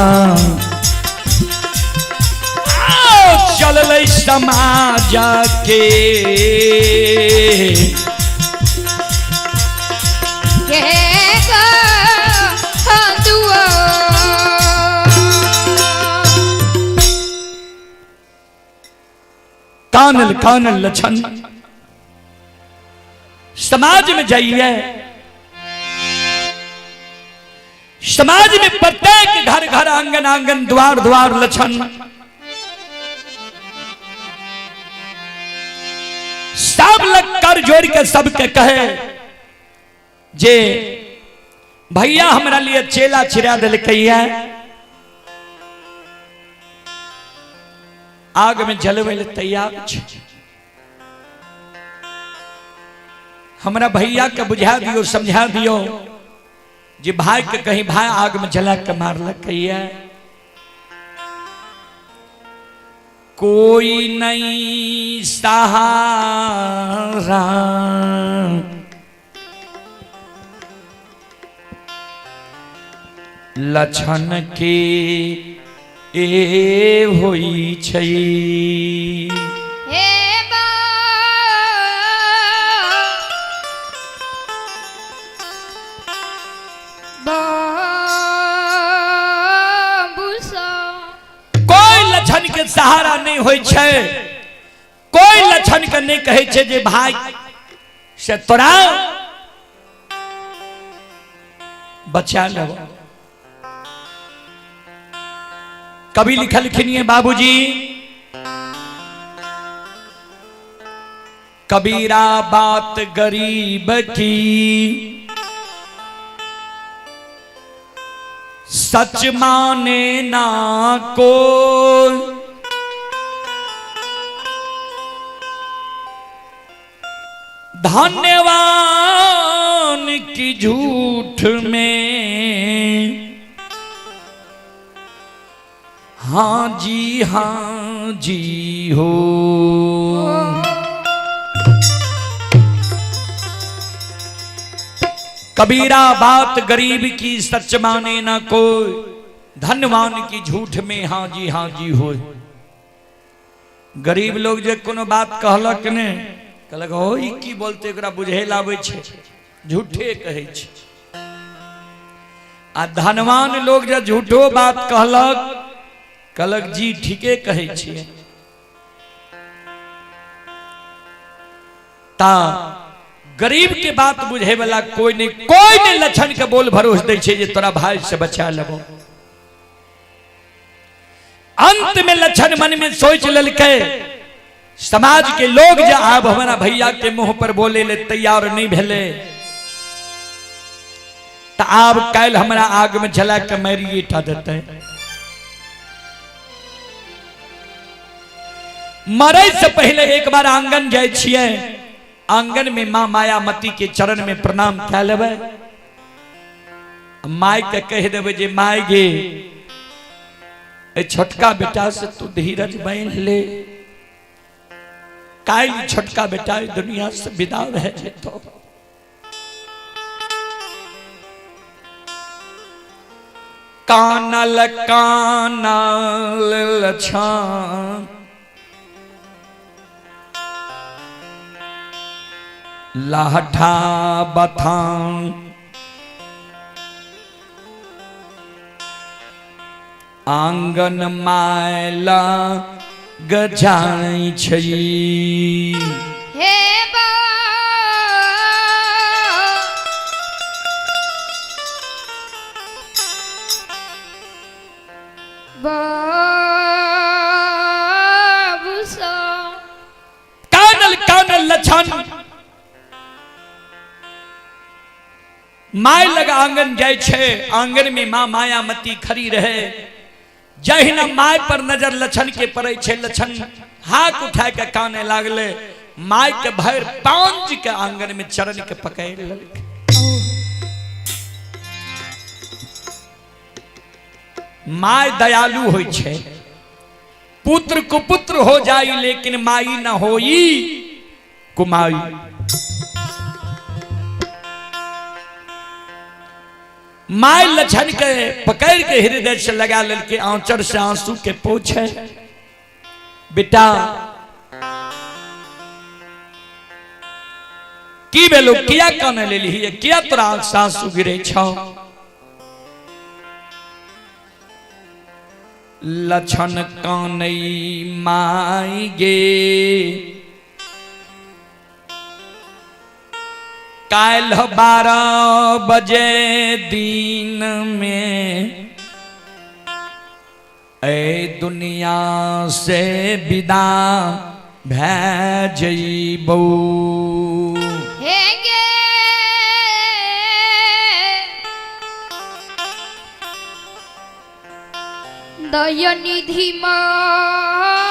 चललै समाज के कानल कानल लक्षण समाज में जाइए, समाज में प्रत्येक घर घर आंगन आंगन द्वार द्वार लक्षण सब लग कर जोड़ के सबके कहे जे भैया हमरा लिए चेला छिड़ा दिलकैया, आग में जलवे ले तैयार छे, हमरा भैया के बुझा दियो समझा दियो जे भाई के कहीं भाई आग में जला के मारलकैया। कोई नहीं सहारा लक्षण के ए होइ छै। हे बा बाबू सा कोई लक्षण के सहारा नहीं होइ छै, कोई लक्षण के नहीं कहै छै जे भाई से तोरा बचा लेब। कवि लिखलखिन ये बाबूजी, कबीरा बात गरीब की सच माने ना को, धन्यवान की झूठ में हाँ जी हाँ जी हो। कबीरा बात गरीब की सच माने ना कोई, धनवान की झूठ में हाँ जी हाँ जी हो। गरीब लोग जे कोनो बात कहलक ने, कहलक हो ई की बोलते, एकरा बुझे लाबै छै, झूठे कहै छै। आ धनवान लोग जे झूठो बात कहलक, कहलक जी ठीके कहै छियै। ता गरीब के बात बुझे वाला कोई नहीं, कोई नहीं लक्षण के बोल भरोस दै छै जे तोरा भाई से बचा लेबो। अंत में लक्षण मन में सोच लेलकै, समाज के लोग जे आब हमारा भैया के मुंह पर बोले ले तैयार नहीं भेले, त आब काल्हि हमरा आग में जला के मारिए टा देतै। मरे से पहले एक बार आंगन जाय छियै, आंगन में माँ मायामती के चरण में प्रणाम कए लेबै, my के कहि देबै जे my गे, ए छोटका बेटा से तू धीरज बांधि ले, काल्हि छोटका बेटा दुनिया से विदा भए जेतौ। कानल कानल लछान लाठा बथान आंगन मायला गजाई छै। हे बा बाबू सा कानल कानल लछन my लग आंगन जाय छै, आंगन में माँ मायामती खड़ी रहे। जहिना my पर नजर लछन के पड़े छै, लछन हाथ उठा के काने लागले, my के भर पांच के आंगन में चरण के पकड़ लेलकै। My दयालु होय छै, पुत्र कुपुत्र हो जाई लेकिन माई न होई कुमाई। My लछन के पकड़ के हृदय से लगा लेलके, आंचर से आंसू के पोछे, बेटा की भेलो, किया काने लेलही, किया तोरा आंख से आंसू गिरे छौ? लछन कानै माई गे, काल्हि 12 बजे दिन में ऐ दुनिया से विदा भए जइबौ। हे गे दयानिधि मांगे।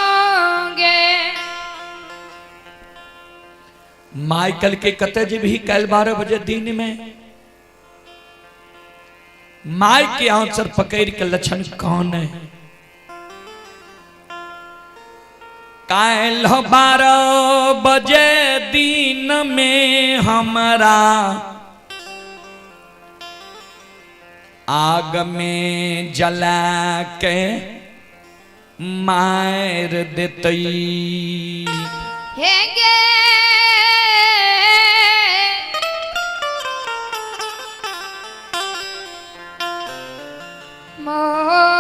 माइकल के कते जेबही काल्हि 12 बजे दिन में? My के आंचर पकड़ के लक्षण कौन है? काल्हि 12 बजे दिन में हमरा आग में जला के मार देतै। हे गे मोगे।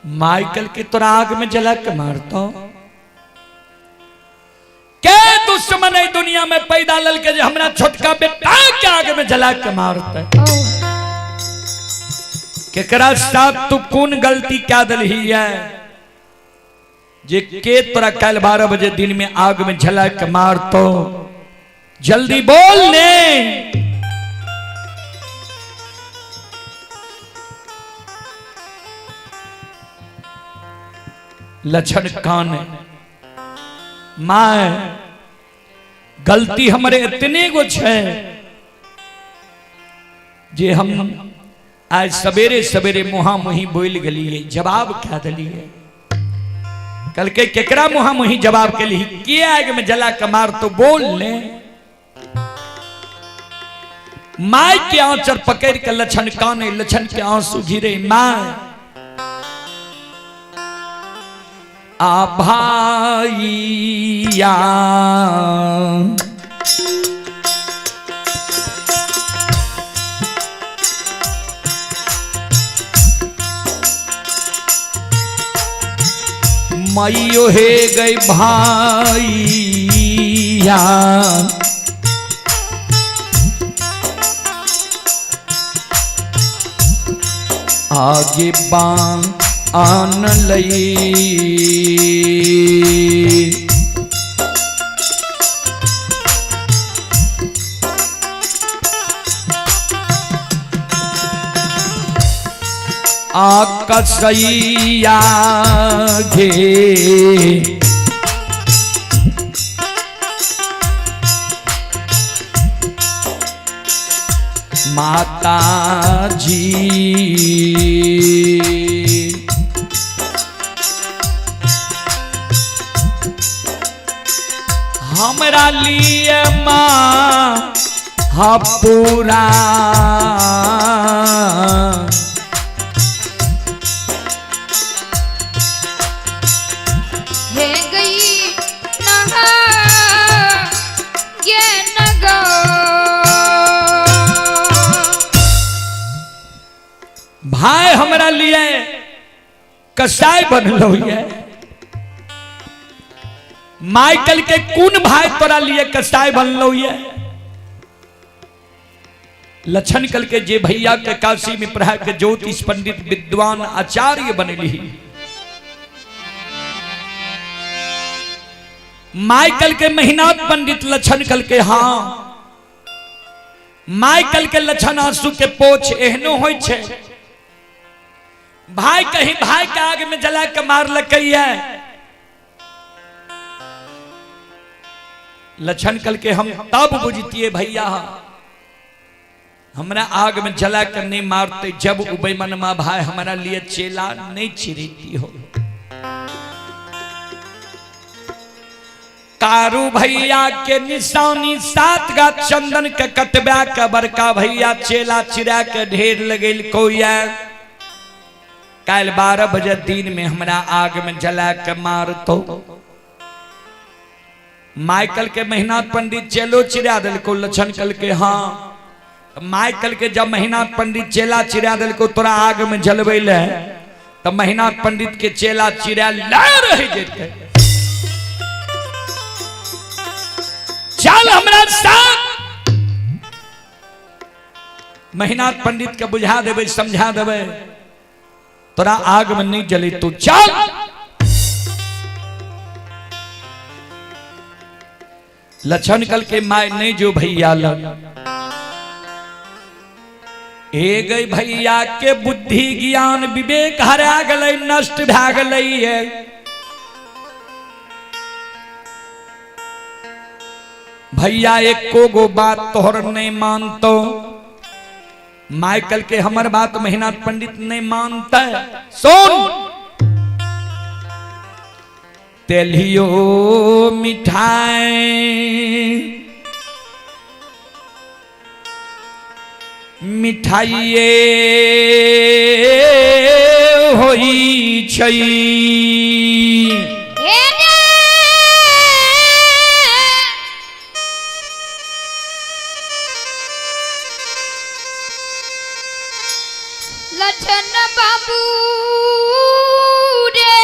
माइकल के तोरा आग में जला के मारतो। के दुश्मन है दुनिया में पैदा लल के जे हमरा छोटका बेटा के आग में जला के मारते? केकरा साथ तू कौन गलती क्या दलही है जे के तोरा कल 12 बजे दिन में आग में जला के मारतो? जल्दी बोल ने। लक्षण कान my, गलती हमरे इतने गो छे जे हम आज सवेरे सवेरे मुहा मुही बोल गलिए, जवाब क्या दिलिए? कल के केकरा मुहा मुही जवाब के लिए के आग में जला के मार तो बोल ले। My के आंचर पकड़ के लक्षण काने, लक्षण के आंसू गिरे। My आ भाईया मैयो हे गई भाईया, आगे बां आन लई। आकसैया घे माता जी, हमरा लिए माँ हा पूरा हे गई नहा गे नगो। भाई हमरा लिए कसाई बनलो ये। माइकल के कौन भाई तोरा लिए कसाई बनलो ये? लक्षण कल के जे भैया के काशी में पढ़ा के ज्योतिष पंडित विद्वान आचार्य बनली। माइकल के महिनाथ पंडित लक्षण कल के हाँ। माइकल के लक्षण आंसू के पोछ एहनो होय छे। भाई कहीं भाई के आग में जला के मार लकैया। लक्षण कल के हम तब बुझतिए भैया हमरा आग में जला कर नहीं मारते जब उबे मनमा भाई हमारा लिए चेला नहीं चिरीती हो। कारू भैया के निशानी 7 गा चंदन के कटबा के बड़का भैया चेला चिरा के ढेर लगेल कोया। कल 12 बजे दिन में हमरा आग में जला के मारतो। माइकल के महिनाथ पंडित चेलो चिरा दिलको। लक्षण कल के हाँ। माइकल के जब महिनाथ पंडित चेला चिरा दिलको तोरा आग में जलवे ले तब महिनाथ पंडित के चेला चिरा ला रह जेते। चल हमरा साथ। महिनाथ पंडित के बुझा देवे समझा देवे तोरा आग में नहीं जले तू चल। लक्षण कल के my नहीं जो भैया लग ए गई भैया के बुद्धि ज्ञान विवेक हरा गलै नष्ट भा गलै है। भैया एको गो बात तोहर नहीं मानतो। माइकल के हमर बात महिनाथ पंडित नहीं मानता। सुन तेलियो मिठाई मिठाइए होइ छै। हे रे। लछन बाबू रे,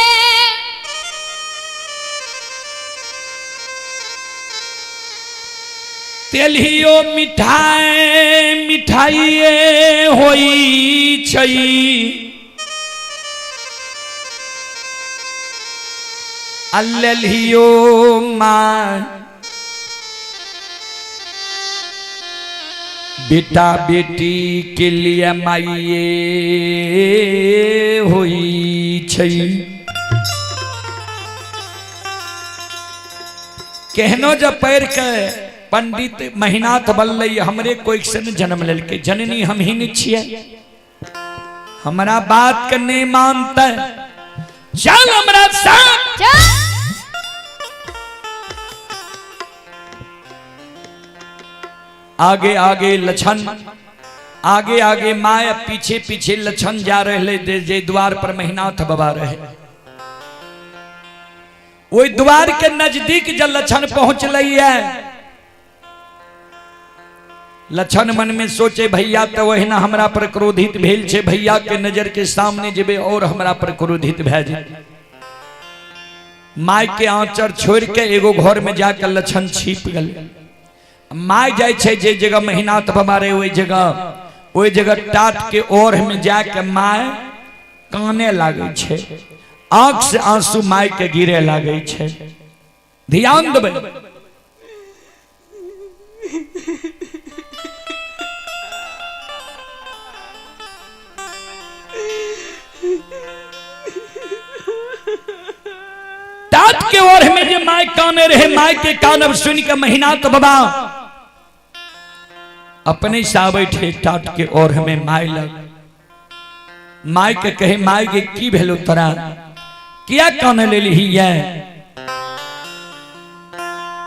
तेलहियो मिठाई मिठाइए होइ छै। आ लेलहियो माँ बेटा बेटी के लिए माइए होइ छै। केहनो जब पढ़ के पंडित महिनाथ बनलै, हमरे कोई से ने जन्म लेलकै, जननी हम ही नहीं छियै, हमरा बात के नहीं मानते, चल हमरा साथ चल। आगे आगे लछन, आगे आगे माय, पीछे पीछे लछन जा रहे जे द्वार पर महिनाथ बाबा रहे। ओहि द्वार के नजदीक जब लछन पहुंचलै है, लछन मन में सोचे भैया तो वहिना हमरा पर क्रोधित भेल छे, भैया के नजर के सामने जेबे और हमरा पर क्रोधित भए जेतै। My के आंचर छोड़ के एगो घर में जाकर लछन छिप गेल। My जाय छे जे जगह महिनाथ बाबा रहे ओहि जगह, ओहि जगह टाट के ओर में जाके my काने लागे छे, आंख से आंसू my के गिरे लागे छे। ध्यान देबै। टाट के ओर में जे my काने रहे, my के कानब सुन के महिनाथ बाबा अपने से आबै ठे टाट के ओर में my लग। My के कहे, my के की भेलो तोरा, किया काने लेलही ये?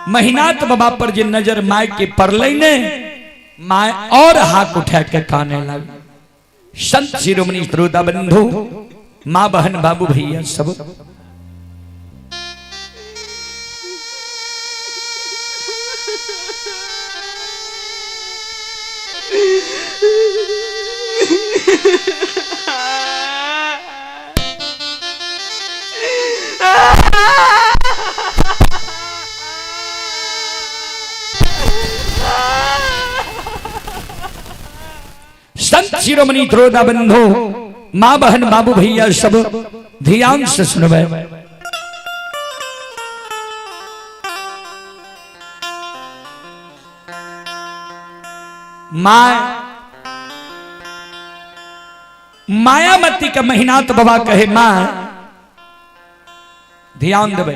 महिनाथ बाबा पर जे नजर my के पड़लै ने, my और हाथ उठा के काने लग। संत शिरोमणि श्रोता बंधु, माँ बहन बाबू भैया सब, संत शिरोमणि श्रोता बंधु, माँ बहन बाबू भैया सब ध्यान से सुनबे। माँ मायामती के महिनाथ बाबा कहे, माँ ध्यान देबे।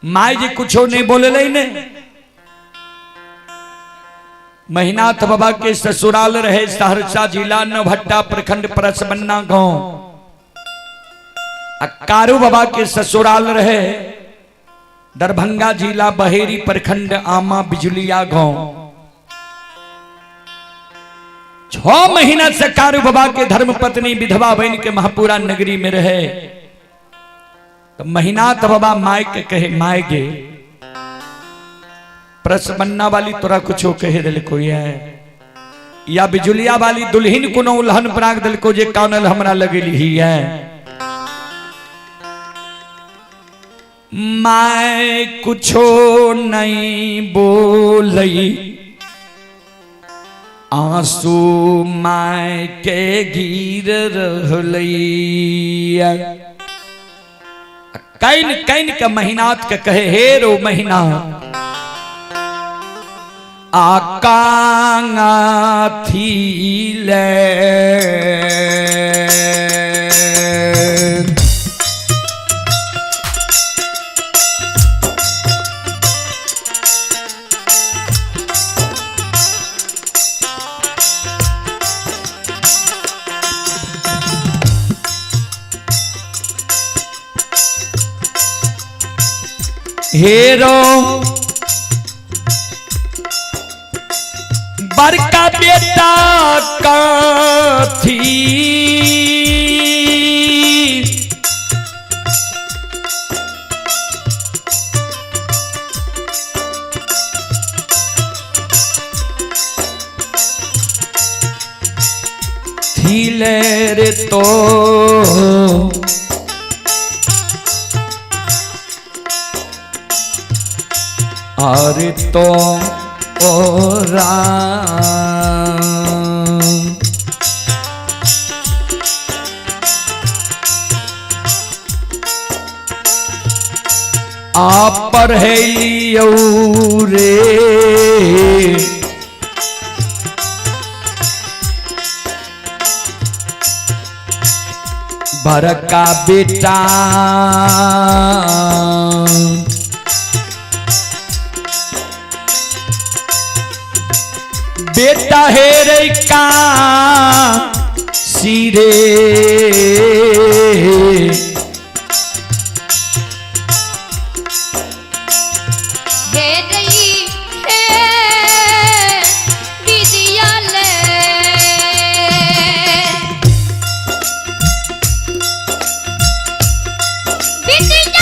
My जी कुछो नहीं बोले ने। महिनाथ बाबा के ससुराल रहे सहरसा जिला नवहट्टा प्रखंड परसबन्ना गांव। आ कारू बाबा के ससुराल रहे दरभंगा जिला बहेरी प्रखंड आमा बिजुलिया गांव। 6 महीना से कारू बाबा के धर्म पत्नी विधवा बन के महापुरा नगरी में रहे। तो महिनाथ बाबा my के कहे, my गे प्रसबन्ना वाली तोरा कुछो कहे दिल कोई है, या बिजुलिया वाली दुल्हन कोनो उल्हन प्राग दिल को जे कानल हमरा लगेली ही है। My कुछो नहीं बोलई, आंसू my के गिर रहलई। Can can के महिनाथ के कहे, हे रो महीना आकांगा थी ले। हेरो बड़का बेटा कथी थीले रे तो और तो ओरा आ पढ़े रे। बड़का बेटा बेटा हे रे का सिरे हे रही हे विद्यालय विद्यालय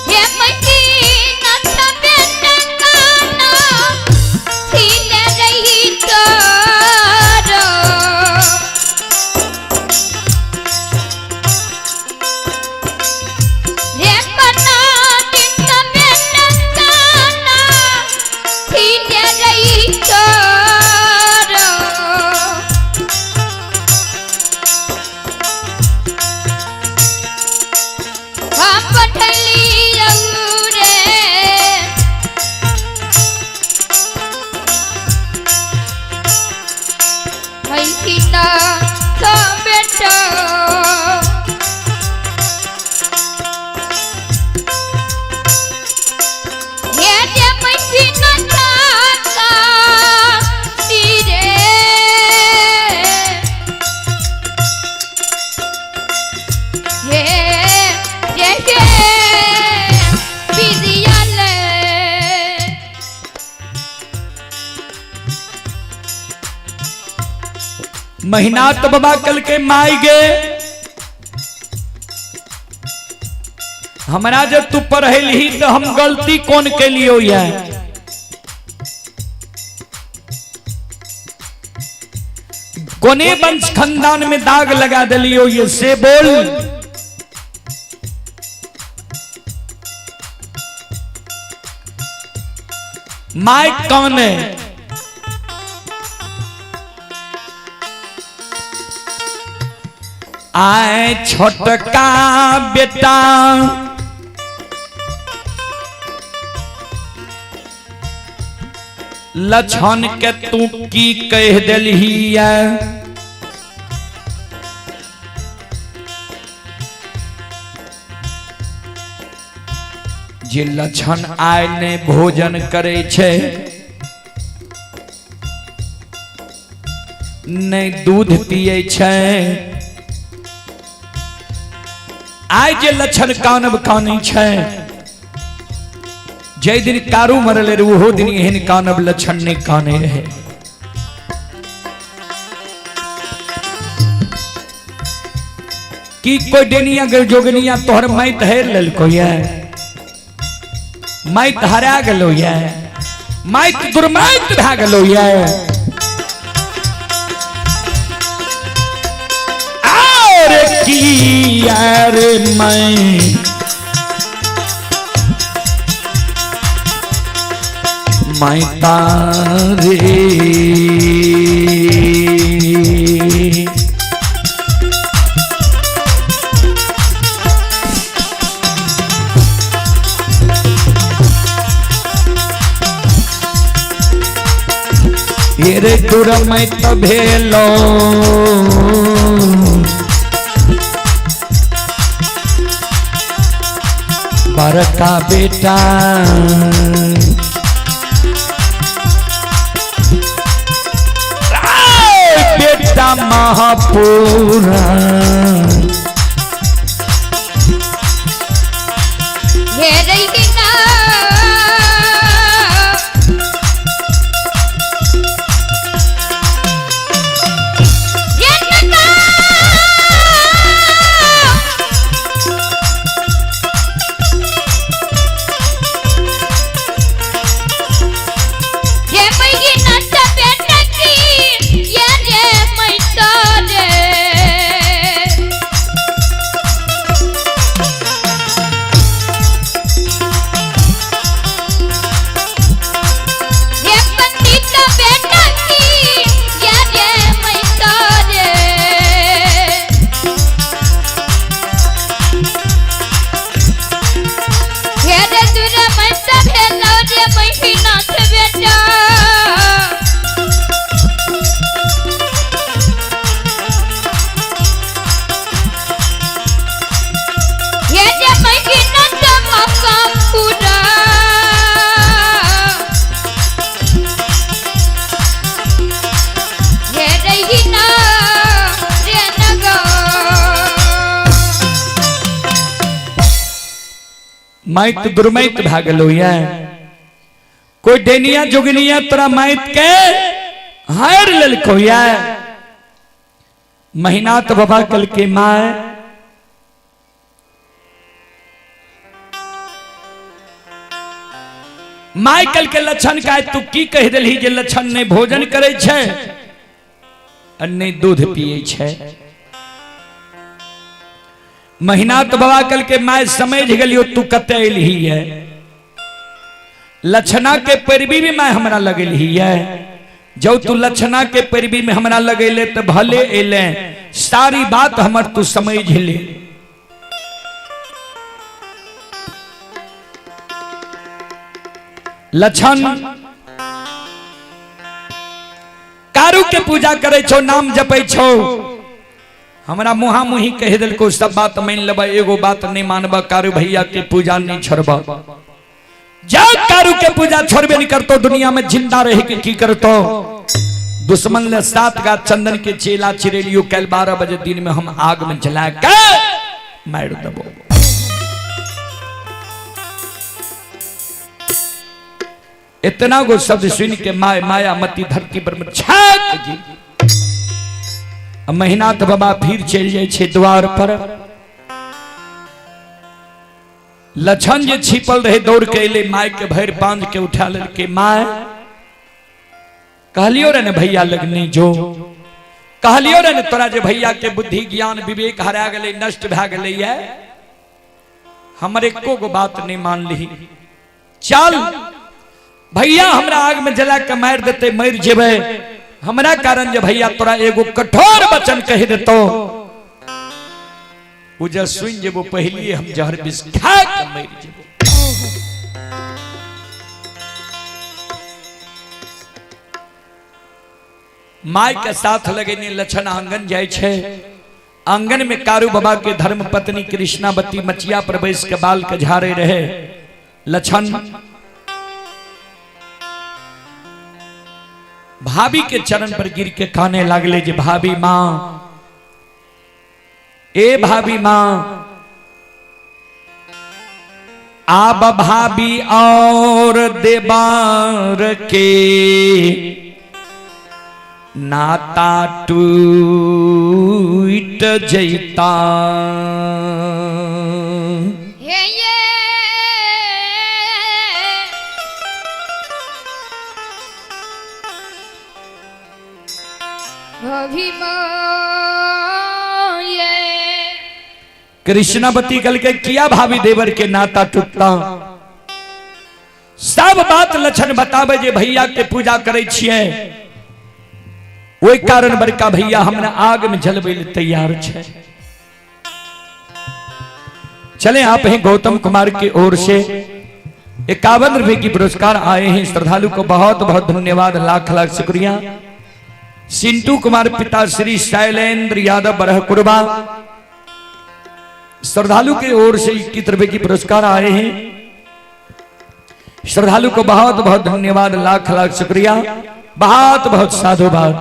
हे महीना बेटा काना थिले रही तोरो हे कना दिन बेटा काना थिले रही तोरो हम पठलियौ रे मैथिला तो बेटा हे रे मैथिला काका रे हे रे हे विद्यालय महीना तो बाबा कल के माई गे हमरा जब तू पढ़ेली तो हम गलती कौन के लिए ये कोने वंश खानदान में दाग लगा दिलियो ये से बोल। माई कौन है? आए छोटका बेटा लछन के तू की कह दिलही जे लछन आय ने भोजन करे छै ने दूध पिए छै। आइ जे लक्षण कानब कानै छै जै दिन कारू मरले रहे ओहो दिन एहन कानब लक्षण नहि काने रहे। की कोई डेनिया गे जोगनिया तोहर माइत हेर लेलको ये, माइत हरा गेलो ये, माइत दुर्माइत भए गेलो ये। और की यार मैं तारे रे दुरमैत भेलो बड़का बेटा बेटा बेटा महापूरा। हे रहीना माइत दुर्मैत भए गेलो ये, कोई डेनिया जोगिनिया तोरा माइत के हार लेलको ये। महीनाथ बाबा कल के my Michael के लक्षण का तू की कह दिलही जे लक्षण नहीं भोजन करे छै आ नहीं दूध पिए छै। महीनाथ बाबा कल के my समझ गेलियो तू कते एलही है, लक्षणा के पैरवी में my हमरा लगेलही है। जब तू लक्षणा के पैरवी में हमरा लगेले तो भले एले, सारी बात हमर तू समझ ले। लक्षण कारू के पूजा करे छो, नाम जपै छो, हमरा मुहा मुही कह दिलको सब बात मान लेबा, एगो बात नहीं मानबा, कारू भैया के पूजा नहीं छोड़बा। जा कारू के पूजा छोड़बे नहीं करतो, दुनिया में जिंदा रहे के की करतो। दुश्मन ले 7 गा चंदन के चेला चिरेलियो, कल 12 बजे दिन में हम आग में जला के मार दबो। इतना गो शब्द सुन के my Mayamati धरती पर में छाक जी। महीनाथ बाबा फिर चल जाए छे द्वार पर। लक्षण जे छिपल रहे दौड़ के अले, my के भर बांध के उठा लेलके। My कहलियो रे ने भैया लगनी जो, कहलियो रे ने तोरा जे भैया के बुद्धि ज्ञान विवेक हरा गेलै, नष्ट भए गेलै ये, हमर एको गो बात नहीं मान ली। चल भैया हमरा आग में जला के मार देते, मर जेबै हमरा कारण जे भैया तोरा एगो कठोर वचन कह देतो, उ जे सुन जेबो पहलिए हम जहर विष खा के मर जेबो। My के साथ लगेने लक्षण आंगन जाय छै। आंगन में कारू बाबा के धर्म पत्नी कृष्णावती मचिया पर बैस के बाल के झाड़े रहे। लक्षण भाभी के चरण पर गिर के काने लागले जे भाभी मां, ए भाभी मां, आब भाभी और देबार के नाता टूट जैता। हे ये भाभी माँ ये। कृष्णावती कल के किया भाभी देवर के नाता टूटता। सब बात लक्षण बतावे जे भैया के पूजा करे छिए, ओहि कारण बड़का भैया हमरा आग में जलबै ले तैयार छे। चले आप हैं गौतम कुमार की ओर से 51 रुपए की पुरस्कार आए हैं। श्रद्धालु को बहुत बहुत धन्यवाद, लाख लाख शुक्रिया। सिंटू कुमार पिता श्री शैलेंद्र यादव बरहकुरबा, श्रद्धालु की ओर से 21 रुपए की पुरस्कार आए हैं। श्रद्धालु को बहुत बहुत धन्यवाद, लाख लाख शुक्रिया, बहुत बहुत साधुवाद।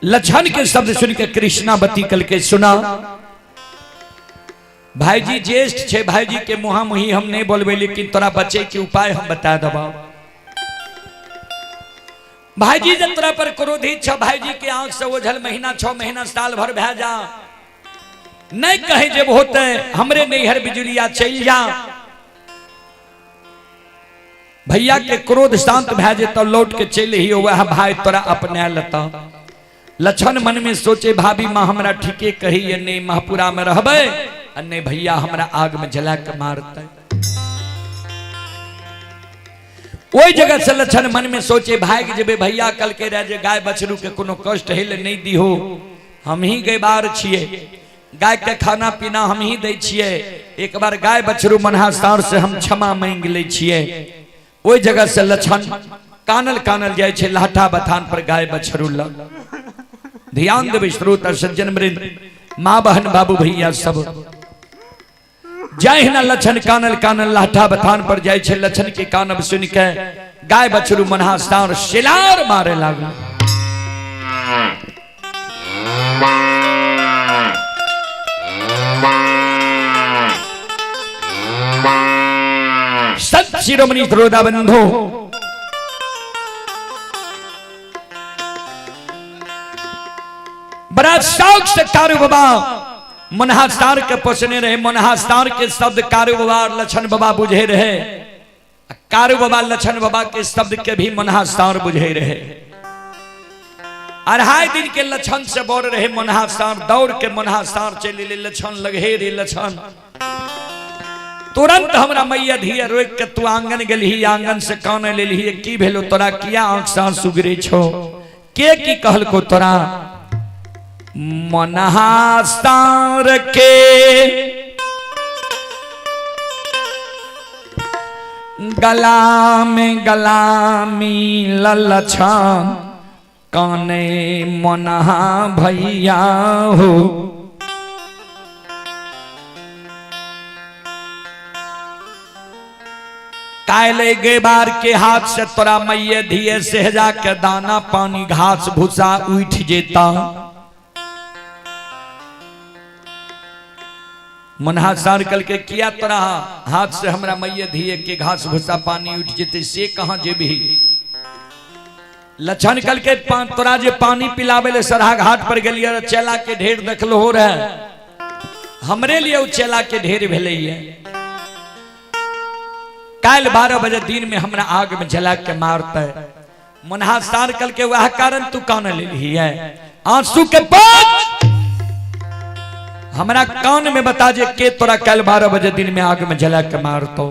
लक्षण के शब्द सुन के कृष्णावती कल के सुना, भाईजी ज्येष्ठ छे, भाईजी के मुहा मुही हम नहीं बोलबे, लेकिन तोरा बचे के उपाय हम बता देबा। भाईजी जब तोरा पर क्रोधित छ, भाईजी के आंख से ओझल महीना 6 महीना साल भर भै जा, नहीं कहे जब होते हमरे नैहर बिजुलिया चल जा, भैया के क्रोध शांत भै जेतौ, लौट के चल ही वह भाई तोरा अपना लता। लक्षण मन में सोचे भाभी माँ हमरा ठीके कही, नहीं महपुरा में रहबे आ नहीं भैया हमरा आग में जला के मारते। ओहि जगह से लक्षण मन में सोचे भाग जेबे, भैया कल के रह जे गाय बछरू के कोनो कष्ट हेल नहीं दिहो, हम ही गैबार छिए, गाय के खाना पीना हम ही दै छिए, एक बार गाय बछरू मनहा सार से हम क्षमा मांग लै छिए। ओहि जगह से लक्षण कानल कानल जाय छै लाठा बथान पर गाय बछरू लग। ध्यान देबै श्रोता सज्जन वृंद, माँ बहन बाबू भैया सब, जहिना लक्षण कानल कानल लाठा बथान पर जाय छै, लक्षण के कानब सुन के गाय बछरू मनहा सार शिलार मारे लागल। संत शिरोमणि श्रोता बंधु, बड़ा शौक से कारू बाबा मनहा सार के पोसने रहे। मनहा सार के शब्द कारू बाबा और लक्षण बाबा बुझे रहे, कारू बाबा लक्षण बाबा के शब्द के भी मनहा सार बुझे रहे। 2.5 दिन के लक्षण से बोल रहे मनहा सार, दौड़ के मनहा सार चले ले लक्षण लगे रे लक्षण, तुरंत हमरा मैया धिया रोक के तू आंगन गेलही, आंगन से कान लेलही, की भेलो तोरा, किया आंख सार सुगरे छो, के की कहलको तोरा? मनहा सार के गला में गला मिलल छन काने मनहा भैया हो। काले गेबार के हाथ से तोरा मैये धिये सहजा के दाना पानी घास भूसा उठ जेता। मनहा सार कल के किया तोरा हाथ से हमरा मैये धिये के घास भूसा पानी उठ जेते, से कहाँ जेबही? लक्षण कल के तोरा जे पानी पिलावे ले सरहा घाट पर गेलिए, चेला के ढेर देखलो हो रहे, हमरे लिए उ चेला के ढेर भेलैये। काल 12 बजे दिन में हमरा आग में जला के मारते। मनहा सार कल के वह कारण तू कान लेली है, आंसू के बाद हमरा कान में बता जे के तोरा कल 12 बजे दिन में आग में जला के मारतो।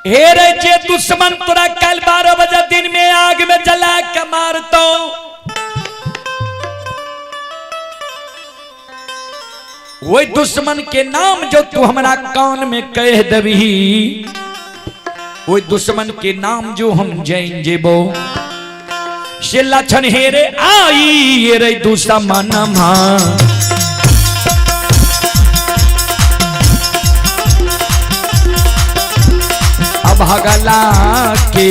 हे रे जे दुश्मन तोरा कल 12 बजे दिन में आग में जला के मारतो, वही दुश्मन के नाम जो तू हमरा कान में कह दबी, वही दुश्मन के नाम जो हम जैन जेबो, से लक्षण हेरे आई रे दुश्मन मां। अभगला के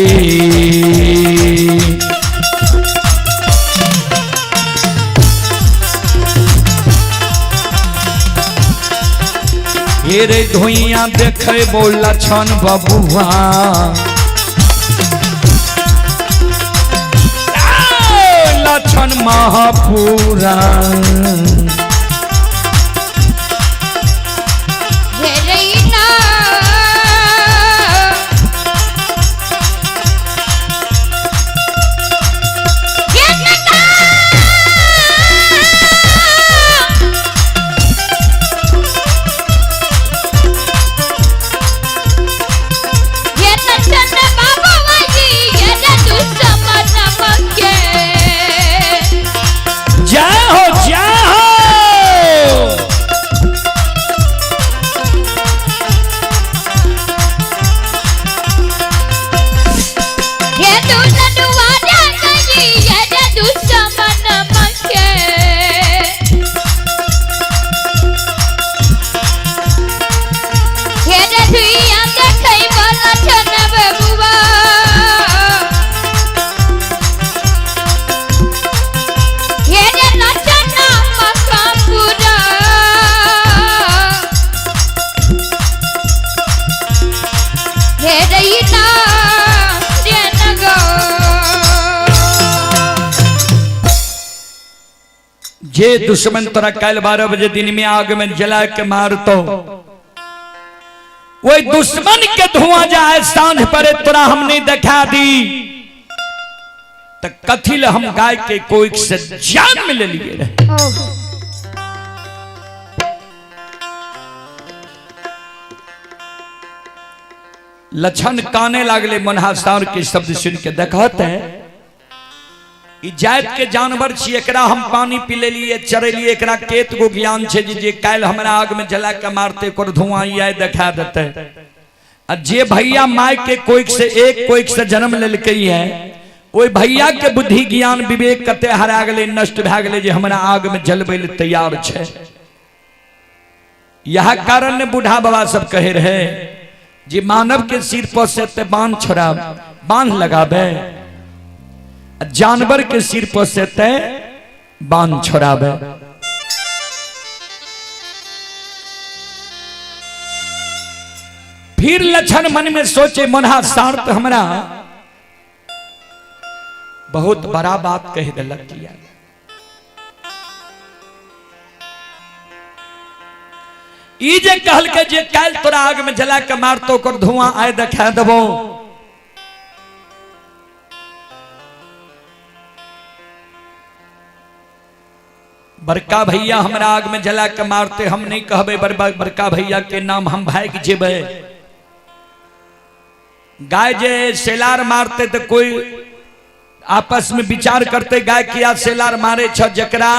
हेरे धुइया देखे बोला छन बबुआ, लक्षण महापुरा। जय हो जय हो। जे दुश्मन तोरा काल्हि 12 बजे दिन में आग में जला के मारतो, वही दुश्मन के धुआं जाए सांझ पड़े तोरा हम नहीं देखा दी, तो कथी ले हम गाय के कोई से जान में ले लिए रहे। लक्षण काने लागले मनहा सार के शब्द सुन के। देखत है ई जात के जानवर छी, एकरा हम पानी पी लेलिए चरेलिए, एकरा केत गो ज्ञान छे जे काल्हि हमरा आग में जला के मारते ओकर धुआं आय देखा देते। आ जे भैया my के कोइक से एक कोइक से जन्म लेलकै है, ओहि भैया के बुद्धि ज्ञान विवेक कते हरा गेलै, नष्ट भए गेलै जे हमरा आग में जलबै ले तैयार छे। यह कारण ने बूढ़ा बाबा सब कहे रहे जे मानव के सिर पर से ते बांध छोड़ा बांध लगाबे, जानवर के सिर पर से ते बांध छोड़ाबे। फिर लक्षण मन में सोचे मनहा सार्थ हमरा बहुत बड़ा बात कह दिलक। ई जे कहलकै जे काल्हि तोरा आग में जला के मारतो ओकर धुआं आय देखा देबो, बड़का भैया हमरा आग में जला के मारते हम नहीं कहबे बड़का भैया के नाम, हम भागि जेबै। गाय जे सेलार मारते तो कोई आपस में विचार करते गाय किया सेलार मारे छ, जकरा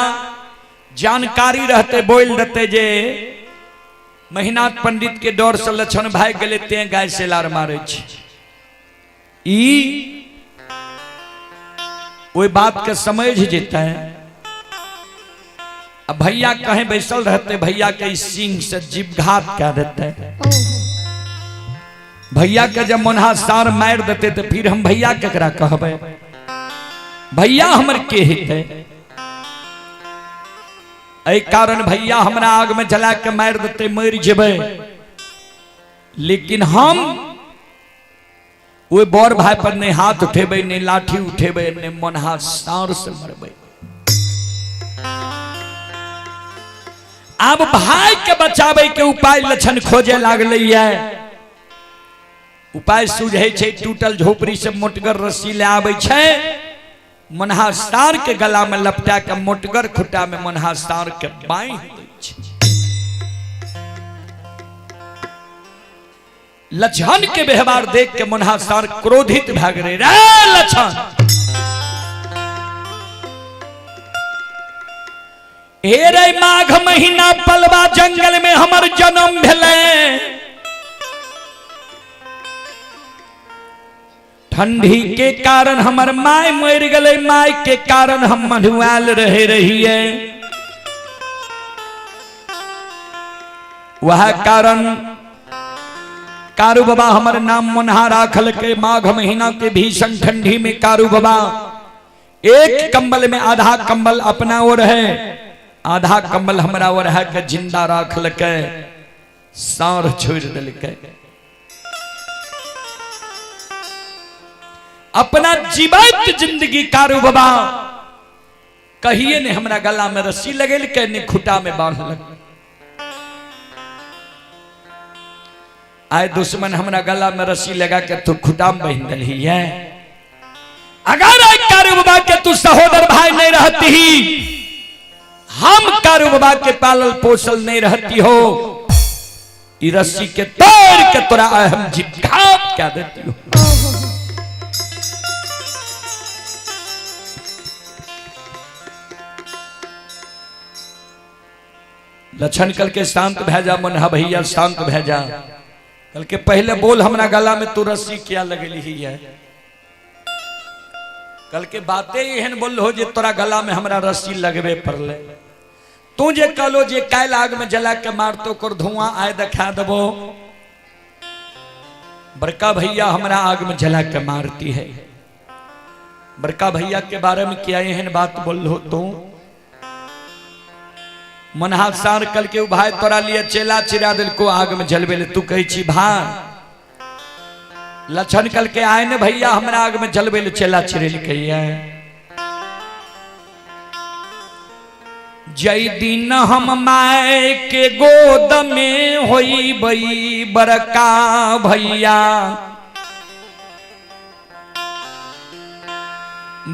जानकारी रहते बोल देते जे महिनाथ पंडित के डर से लक्षण भाग गेले ते गाय सेलार मारे छ। ई ओई बात के समझ जेते। अब भैया कहीं बैसल रहते, भैया के सिंह से जीवघात कर देते। भैया के जब मनहा सार मार देते तो फिर हम भैया केकरा कहबे, भैया हमर के हेतै। एहि कारण भैया हमरा आग में जला के मार देते मरि जेबै, लेकिन हम ओहि बड़ भाई पर नहीं हाथ उठेबै, नहीं लाठी उठेबै, नहीं मनहा सार से मरबै। आब भाई के बचाबै के उपाय लक्षण खोजे लागलै है। उपाय सूझै छै, टूटल झोपड़ी से मोटगर रस्सी ले आबै छै, मनहा सार के गला में लपटा के मोटगर खुटा में मनहा सार के बांधि दै छै। लक्षण के व्यवहार देख के मनहा सार क्रोधित भए गेलै। रे लक्षण, हे रे माघ महीना पलवा जंगल में हमर जन्म भेलै, ठंडी के कारण हमर my मरि गेलै, my के कारण हम मधुआल रहे रहिए, वह कारण कारू बाबा हमर नाम मुन्हा राखलकै। माघ महीना के भीषण ठंडी में कारू बाबा एक कंबल में आधा कंबल अपना ओर है, आधा कंबल हमरा ओर है के जिंदा राखलकै, सार छोड़ देलकै। अपना जीवैत जिंदगी कारू बाबा कहिए ने हमरा गला में रस्सी लगेलकै, ने खुटा में बांधलक। आए दुश्मन हमरा गला में रस्सी लगा के तू खुटा में बांध दलही है। अगर आए कारू बाबा के तू सहोदर भाई नहीं रहती ही, हम कारू बाबा के पालल पोसल नहीं रहती हो, ई रस्सी के तोड़ के तोरा आए हम जिघात क्या देती हो। लक्षण कल के शांत भै जा मनहा भैया, शांत भै जा। कल के पहले बोल हमरा गला में तू रस्सी क्या लगली ही है। कल के बातें एहन बोल हो जे तोरा गला में हमरा रस्सी लगबे पड़ले। तू जे कहलो जे काल्हि आग में जला के मारतो कर धुआं आय देखा देबो, बड़का भैया हमरा आग में जला के मारती है। बड़का भैया के बारे में क्या एहन बात बोल हो तू। मनहा सार कल के भाई तोरा लिए चेला चिरा दिल को आग में जलबे ले, तू कहै छी भाई लक्षण कल के आए ने भैया हमरा आग में जलबे ले चेला चिरेलकै है। जय दिन हम माय के गोद में होइबै बड़का भैया,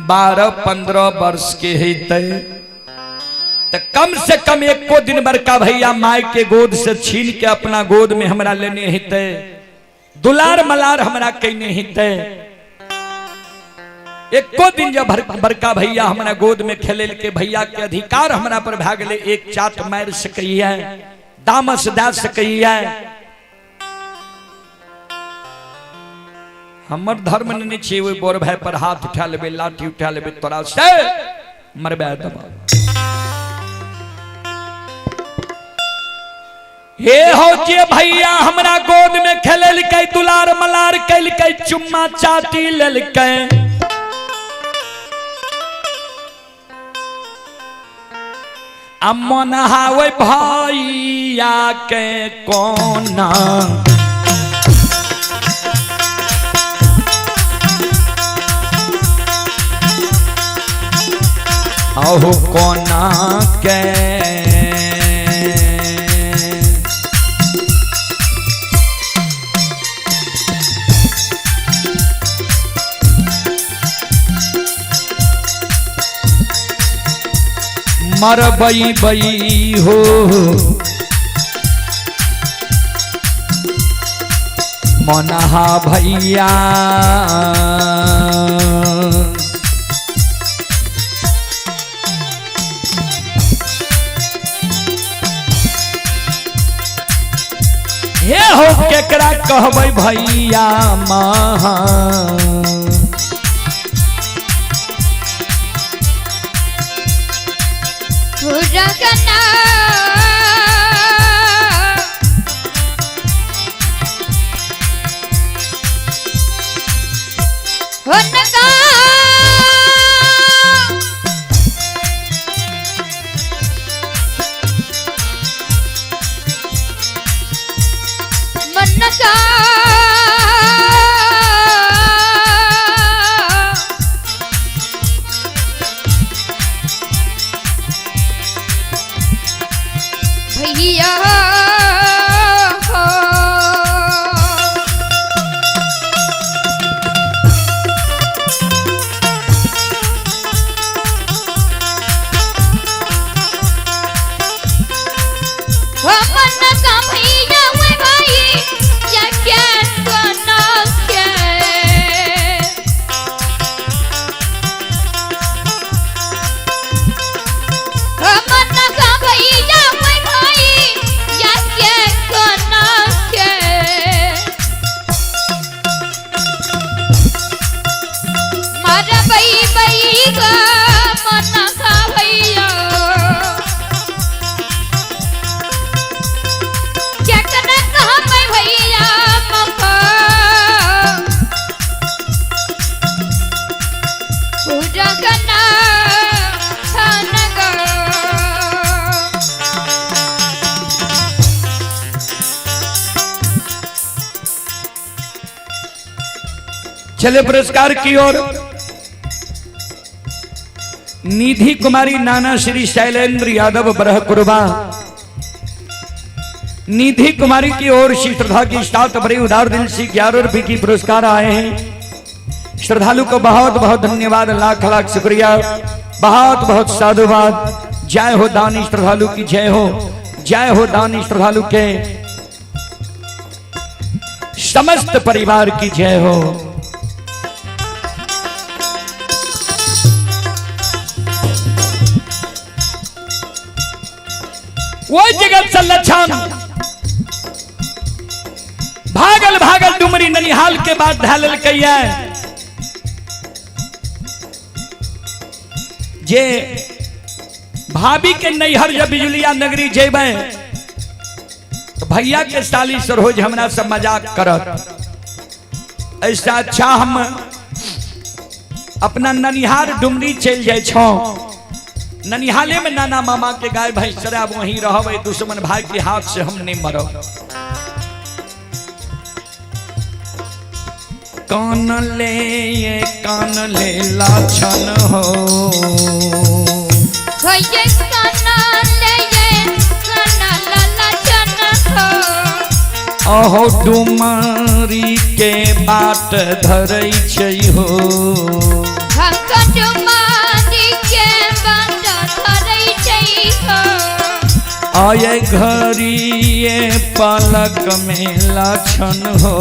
12-15 वर्ष के हेतै त कम से कम एको दिन बड़का भैया माय के गोद से छीन के अपना गोद में हमरा लेने हेतै, दुलार मलार हमरा कैने हेतै। एको दिन जब बड़का भैया हमरा गोद में खेले के भैया के अधिकार हमरा पर भए गेलै, एक चाट मारि सकैया, दामस दए सकैया। हमर धर्म नहीं छियै ओहि बड़ भाई पर हाथ उठा लेबै, लाठी उठा लेबै, तोरा से मरबा देबौ। हे हो जे भैया हमरा गोद में खेललकै, दुलार मलार कैलकै, चुम्मा चाटी लेलकै, आ मन हावे भैया के कोना अहो कोना के मरबई बई हो मनहा भैया। हे हो केकरा कहबै भैया महा, चले पुरस्कार की ओर। निधि कुमारी नाना श्री शैलेंद्र यादव बरहकुरबा निधि कुमारी की ओर से श्रद्धा की साथ बड़े उदार दिल से 11 रुपए की पुरस्कार आए हैं। श्रद्धालु को बहुत बहुत धन्यवाद, लाख लाख शुक्रिया, बहुत बहुत साधुवाद। जय हो दानी श्रद्धालु की जय हो, जय हो दानी श्रद्धालु के समस्त परिवार की जय हो। वो जगत से लक्षण भागल भागल डुमरी ननिहाल के बाद ढालल कैया जे भाभी के नैहर जब बिजुलिया नगरी जेबै तो भैया के साली सरोज हमरा से मजाक करत। ऐसा अच्छा हम अपना ननिहार डुमरी चल जाए छो, ननिहाले में नाना मामा के गाय भैंस चराब, वहीं रहब, दुश्मन भाई के हाथ से हम नहीं मरब। कान ले ये कान ले लाछन हो, कान अहो डुमरी के बाट धरै छै हो। आये घरिये पलक में लक्षण हो।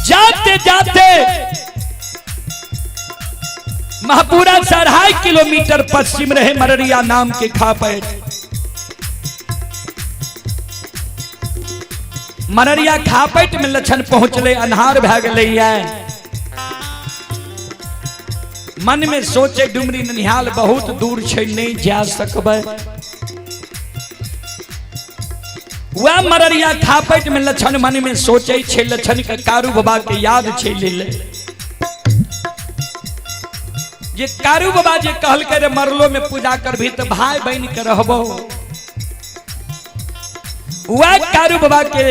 जाते जाते महापुरा से 2.5 किलोमीटर पश्चिम रहे मररिया नाम के खापैट। मररिया खापैट में लक्षण पहुंचले, अन्हार भै गेलै। मन में सोचे डुमरी ननिहाल बहुत दूर छै, नहीं जा सकबै। वह मररिया खापैट में लक्षण मन में सोचे छे, लक्षण के कारू बाबा के याद छे ले। जे कारू बाबा जे कहलकै रे मरलो में पूजा करभी तो भाई बहन के रहबो, वह कारू बाबा के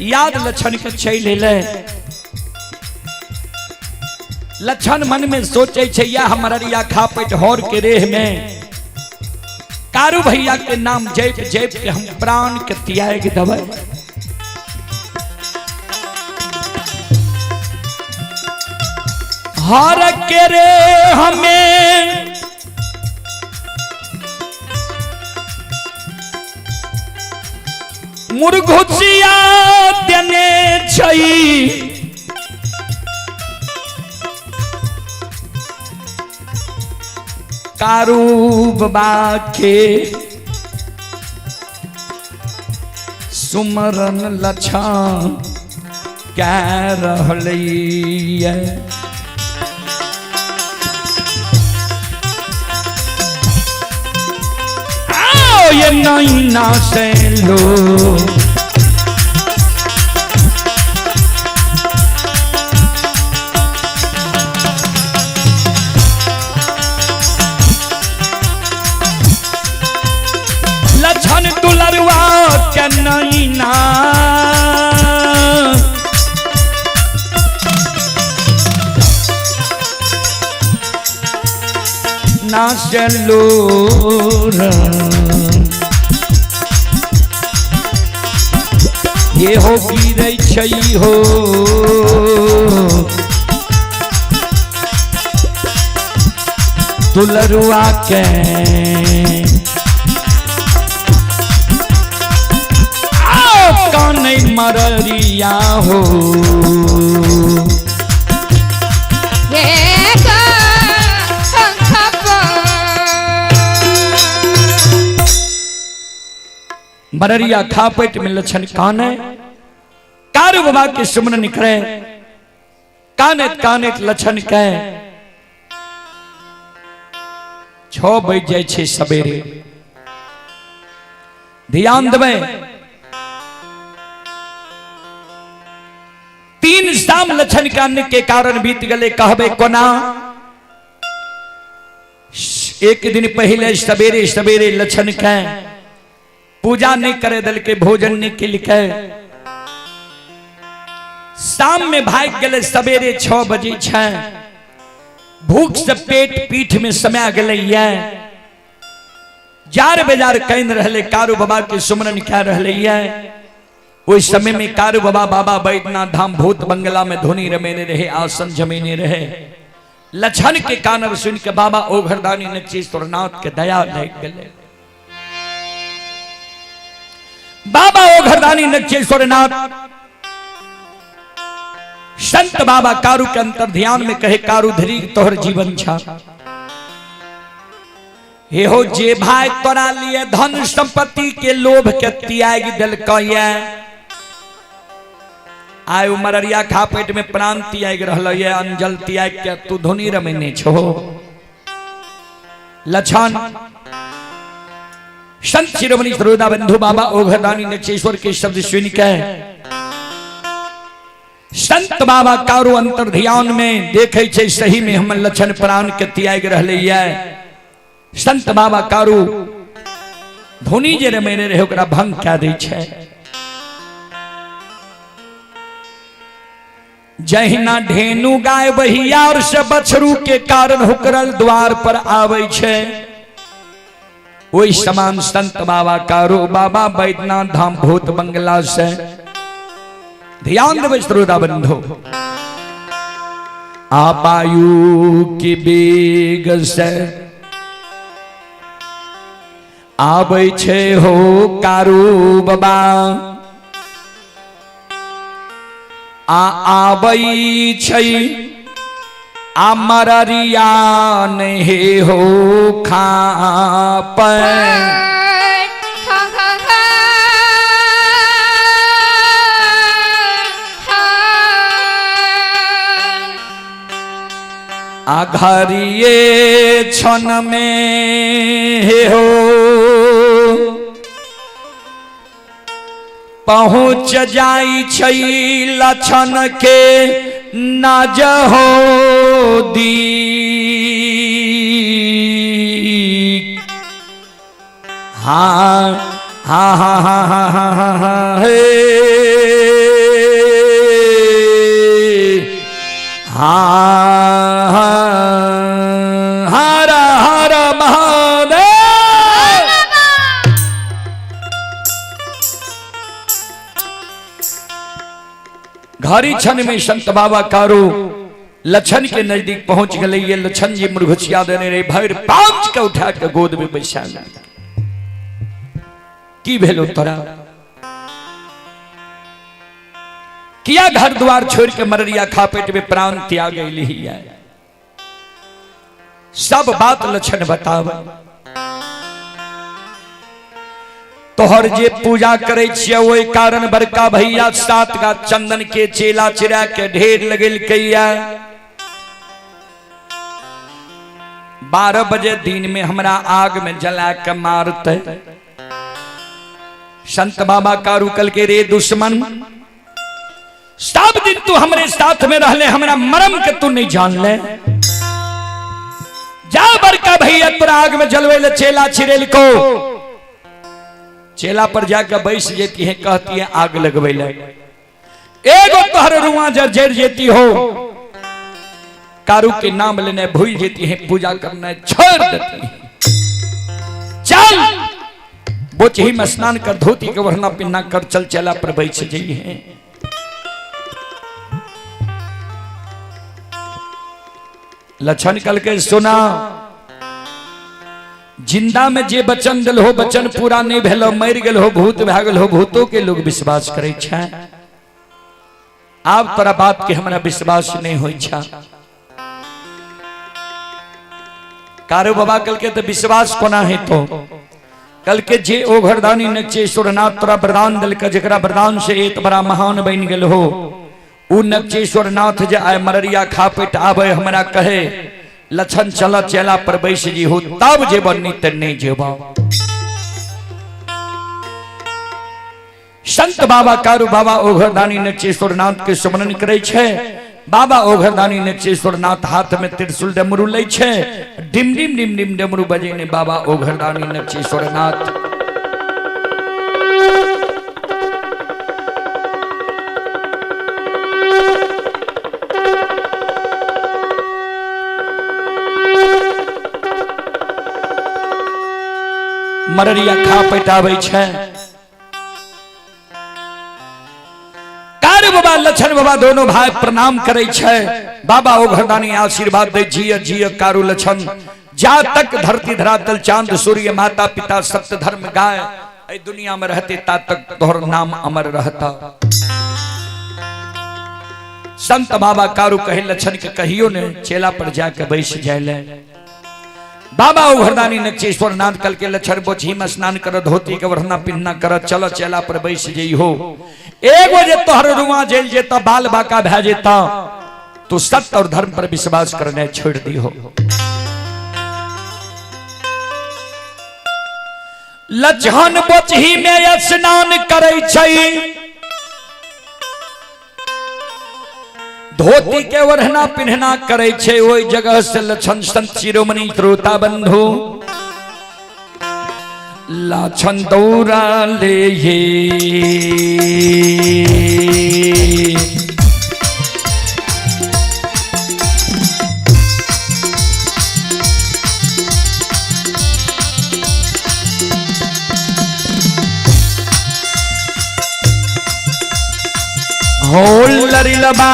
याद लक्षण के चलि एलै। लक्षण मन में सोचे छे या मररिया खापैट हर के रेह में कारू भैया के नाम जप जप के हम प्राण के त्याग देबै। हर के रे हमें मुरघुसिया देने छई, कारू बाबा के सुमरन लक्षण कै रहलैया। आओ ये नैना से लो लक्षण दुलरुआ के नैना ना चलो ये हो गिरै छै हो। दुलरुआ के कानै मररिया हो। मररिया खापेट में लक्षण काने कारू बाबा के सुमन निकले, काने काने लक्षण के 6 बज जाय छै सवेरे। ध्यान देबै, 3 शाम लक्षण के अन्न के कारण बीत गए। कहबे कोना, एक दिन पहले सवेरे सवेरे लक्षण के पूजा नहीं करे दल के, भोजन नहीं केलकै। शाम में भाग गए सवेरे 6 बजे छै, भूख से पेट पीठ में समय गए। जार बेजार can रहले कारू बाबा के सुमरन कह रहले। उस समय में कारू बाबा बाबा बैद्यनाथ धाम भूत बंगला में धुनी रमेने रहे, आसन जमीने रहे। लक्षण के कानब सुन के बाबा ओघरदानी नचेश्वरनाथ के दया लग गए। बाबा ओघरदानी नचेश्वरनाथ संत बाबा कारू के अंतर ध्यान में कहे, कारू धरी तोहर जीवन छा। हे हो जे भाई तोरा लिए धन संपत्ति के लोभ के त्याग दिलकै, आय मररिया खापेट में प्राण त्याग रहल ये, अंजल त्याग के तू धुनी रमेने छो। लक्षण संत शिरोमणि सरोदा बंधु बाबा ओघरदानी नचेश्वर के शब्द सुन के संत बाबा कारू अंतर ध्यान में देखे छे सही में हम लक्षण प्राण के त्याग रहले ये। संत बाबा कारू धुनी जे रमेने रहे ओकरा भंग कए दै छै। जहिना ढेनु गाय बहियार से बछरू के कारण हुकरल द्वार पर आबै छै, ओहि समान संत बाबा कारो बाबा बैद्यनाथ धाम भूत बंगला से। ध्यान देबै श्रोता बंधु, आबायु की बेग से आबै छै हो कारू बाबा, आ आबै छै आ मररिया हे हो खाप। आ घरिए क्षण में हे हो पहुँच जाई छै लक्षण के नाज हो दी। हाँ हाँ हाँ हाँ हाँ हाँ हाँ हाँ हे हाँ हाँ हर हर महादेव। घड़ी क्षण में संत बाबा कारू लक्षण के नजदीक पहुंच गए। ये लक्षण जी मुर्घुचिया देने रहे, भर पांच के उठा के गोद में बैसा की भेलो तोरा, किया घर द्वार छोड़ के मररिया खापेट में प्राण त्याग गई है। सब बात लक्षण बताव। तोहर जे पूजा करे छियै ओहि कारण बड़का भैया 7 गा चंदन के चेला चिरा के ढेर लगेलकैया। 12 बजे दिन में हमरा आग में जला के मारते। संत बाबा का रुकल के रे दुश्मन, सब दिन तू हमरे साथ में रहले, हमरा मरम के तू नहीं जान ले। जा बड़का भैया तोरा आग में जलवे ले चेला छिरेल को, चेला पर जाकर बैस जेती है, कहती है आग लगवे ले। एगो तोहर रुआ जर जर जेती हो, कारू के नाम लेने भूल जेती है, पूजा करना छोड़ देती है। चल बोचही में स्नान कर, धोती के वरना पिन्ना कर, चल चेला पर बैठ जाई है। लक्षण कल के सुना, जिंदा में जे वचन दिल हो वचन पूरा नहीं भेलो, मर गेल हो, भूत भए गेल हो, भूतों के लोग विश्वास करे छै। आब तोरा बात के हमरा विश्वास नहीं होई छा। कारू बाबा कल के तो विश्वास कोना है तो कल के जे ओ घरदानी नक्षेश्वरनाथ तोरा वरदान दिल के, जकरा वरदान से एत बड़ा महान बन गेल हो, उ नक्षेश्वरनाथ जे आए मररिया खापेट आवे हमरा कहे लक्षण चल चेला पर बैस जी हो, तब जेब नहीं त नहीं जेब। संत बाबा कारू बाबा ओघरदानी नक्षेश्वरनाथ के स्मरण करे छै। बाबा ओघरदानी नक्षेश्वरनाथ हाथ में त्रिशूल डमरू लै छै, डिम डिम डिम डिम डमरू बजेने बाबा ओघरदानी नक्षेश्वरनाथ। मररिया खा पेटाबै छै। कार बाबा लक्षण बाबा दोनों भाई प्रणाम करे छै। बाबा ओघरदानी आशीर्वाद दे, जिय जिय कारू लक्षण, जा तक धरती धरातल चांद सूर्य माता पिता सत्य धर्म गाय ए दुनिया में रहते ता तक तोहर नाम अमर रहता। संत बाबा कारू कहे लक्षण के कहियो ने चेला पर जाके बैस जाए। बाबा उघरदानी नक्षेश्वर नाथ कल के लक्षण बोझी में स्नान कर, धोती के वरना पिन्ना कर, चलो चेला पर बैस जई हो। एगो जे तोहर रुआ जेल जेता बाल बाका भै जेता, तो सत्य और धर्म पर विश्वास करने छोड़ दी हो। लक्षण बोझी में स्नान करे छै, धोती के ओढ़ना पिन्हना करे छै, ओहि जगह से लक्षण संत शिरोमणि श्रोता बंधु लक्षण दौड़ा ले ये। हो लरिलबा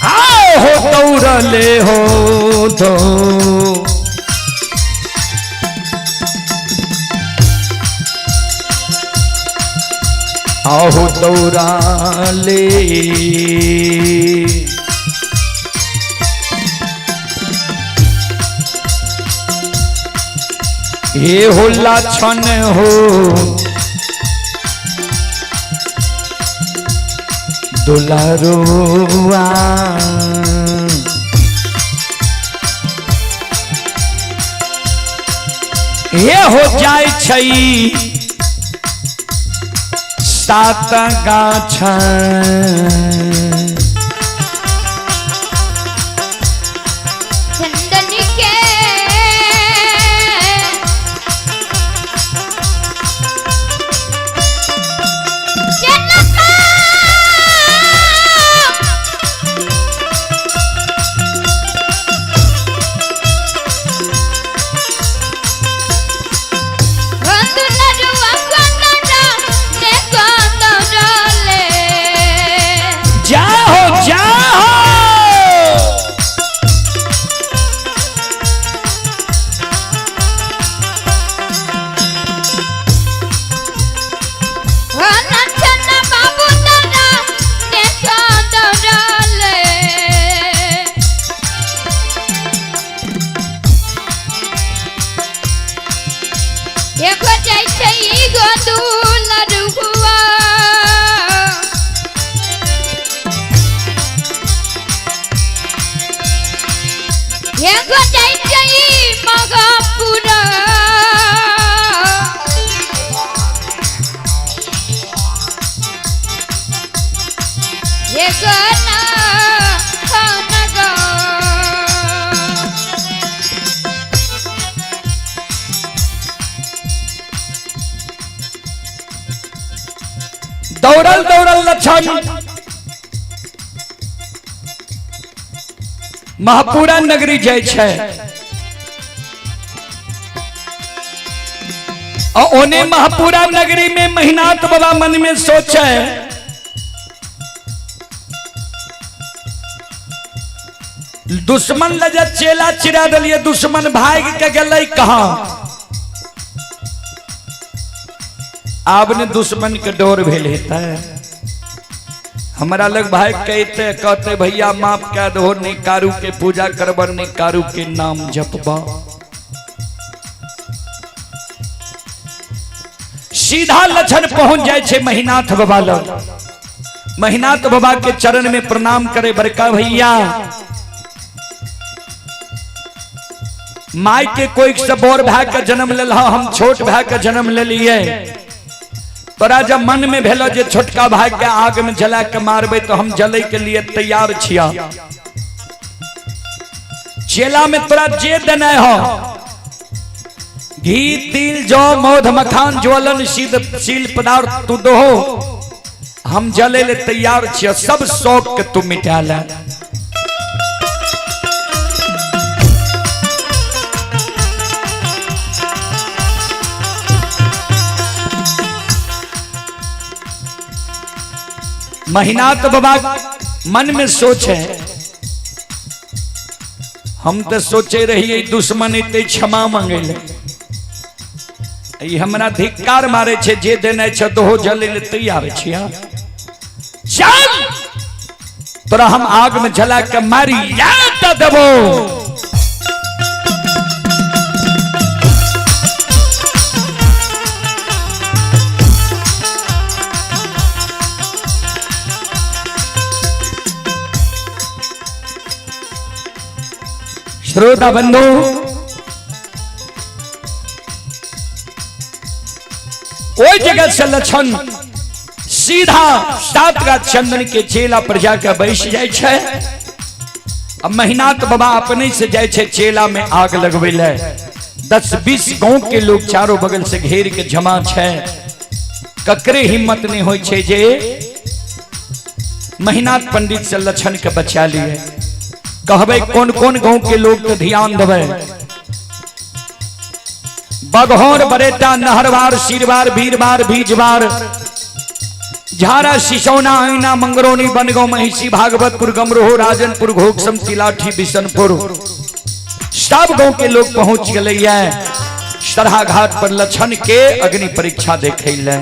आओ हो दौड़ले हो दो आहो दौड़ाले। हे हो लक्षण हो दुलारुआ हे हो जाय छै सात गाछ चंदन के चलता दुलरुआ कंदरा ने कंदरले। जाहो जाहो। लक्षण बाबू तारा ने कंदरले। एगो जाइ छै गो दुलरुआ। एगो जाइ छै मगपुरा। एगो ना खानगा। दौड़ल दौड़ल लक्षण महापुरा नगरी जाइ छै आ ओने महापुरा नगरी में महिनाथ बाबा मन में सोचे दुश्मन लजा चेला चिरा दिलिए, दुश्मन भाग के गेलै कहाँ? आब ने दुश्मन के डोर भेल हेतै। हमरा लग भाई कहते कहते भैया माफ कह दो, नहीं कारू के पूजा करब, नहीं कारू के नाम जपब। सीधा लक्षण पहुंच जाए छे महिनाथ बाबा लग। महिनाथ बाबा के चरण में प्रणाम करे, बड़का भैया माई के कोई से बोर भाई के जन्म लेल, हम छोट भाई के जन्म ले लिए। तोरा जब मन में भेल जे छोटका भाई के आग में जला के मारबे तो हम जले के लिए तैयार छिया। चेला में तोरा जे देना हो, घी तिल जौ मौध मखान ज्वलन शील शील पदार्थ तू दो, हम जले ले तैयार छिया, सब शौक के तू मिटा ले। महिनाथ बाबा मन में सोचे, हम तो सोचे रहिए दुश्मन एते क्षमा मांगे ले, ई हमरा धिक्कार मारे छे, जे देने छे दोहो जले ले तैयार छिया। चल तोरा हम आग में जला के मारी याद देबो। श्रोता बंधु, ओई जगह से लक्षण सीधा सात गाछ चंदन के चेला पर जाकर बैस जाय छै। अब महिनाथ बाबा अपने से जाय छै चेला में आग लगबै ले। 10-20 गांव के लोग चारों बगल से घेर के जमा छै। ककरे हिम्मत नहीं होय छै जे महिनाथ पंडित से लक्षण के बचा लिए। कहबै कौन कौन गांव के लोग तो ध्यान देबै। बघौर बरेटा नहरवार सीरवार भीरवार बीजवार झारा सिसौना आईना मंगरौनी बनगांव महिषी भागवतपुर गमरोह राजनपुर घोकसम तिलाठी बिशनपुर सब गांव के लोग पहुंच गए सरहा घाट पर लक्षण के अग्नि परीक्षा देखे ले।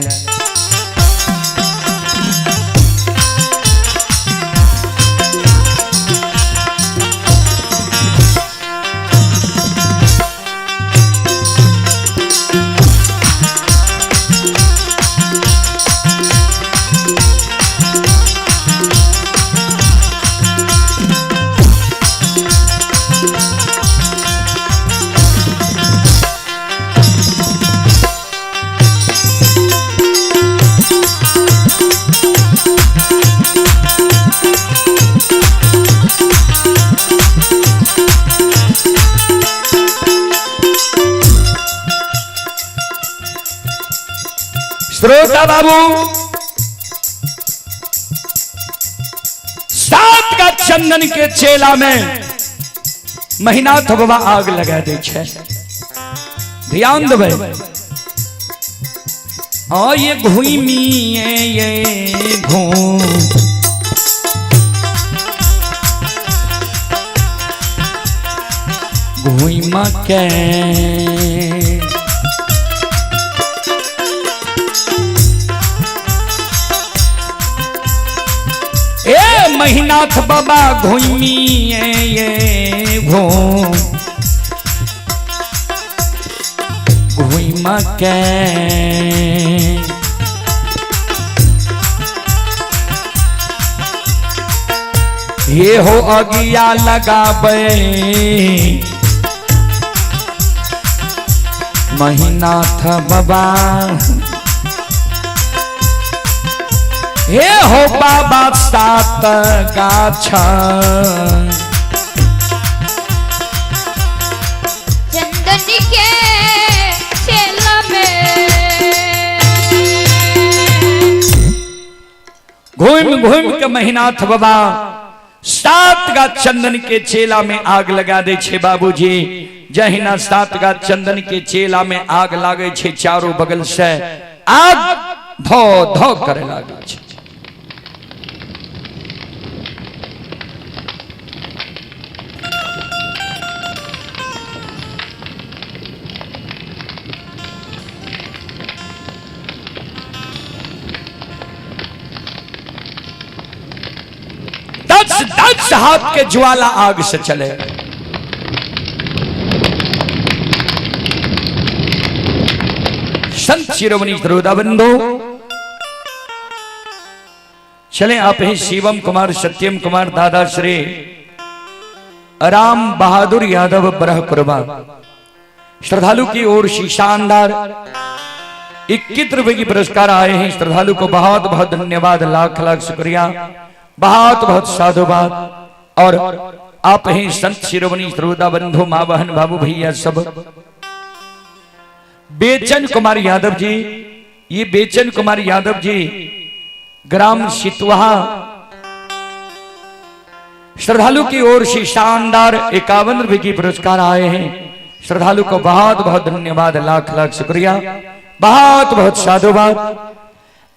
श्रोता बाबू सात का चंदन के चेला में महिनाथ बाबा आग लगा दे छे। ध्यान देबै आ ये घुमी ये घूम घुमा के ए महिनाथ बाबा घुमी ये घूम घुमा के ये हो अगिया लगाबे महिनाथ बाबा हे हो बाबा सात गाछ चंदन के चेला में घूम घूम के महिनाथ बाबा सात गाछ चंदन के चेला में आग लगा दे छे बाबूजी। जहिना सात गाछ चंदन के चेला में आग लागे छे चारों बगल से आग धो धो करे लागे छे। दस दस हाथ के ज्वाला आग से चले। संत शिरोमणि श्रोता बंधु चले आप ही शिवम कुमार सत्यम कुमार दादा श्री राम बहादुर यादव बरहपुरवा श्रद्धालु की ओर से शानदार 21 रुपए की पुरस्कार आए हैं। श्रद्धालु को बहुत बहुत धन्यवाद, लाख लाख शुक्रिया, बहुत बहुत साधुवाद। और आप ही संत शिरोमणि श्रोता बंधु माँ बहन बाबू भैया सब बेचन कुमार यादव जी, ये बेचन कुमार यादव जी ग्राम सितवाहा श्रद्धालु की ओर से शानदार 51 रुपए की पुरस्कार आए हैं। श्रद्धालु को बहुत बहुत धन्यवाद, लाख लाख शुक्रिया, बहुत बहुत साधुवाद।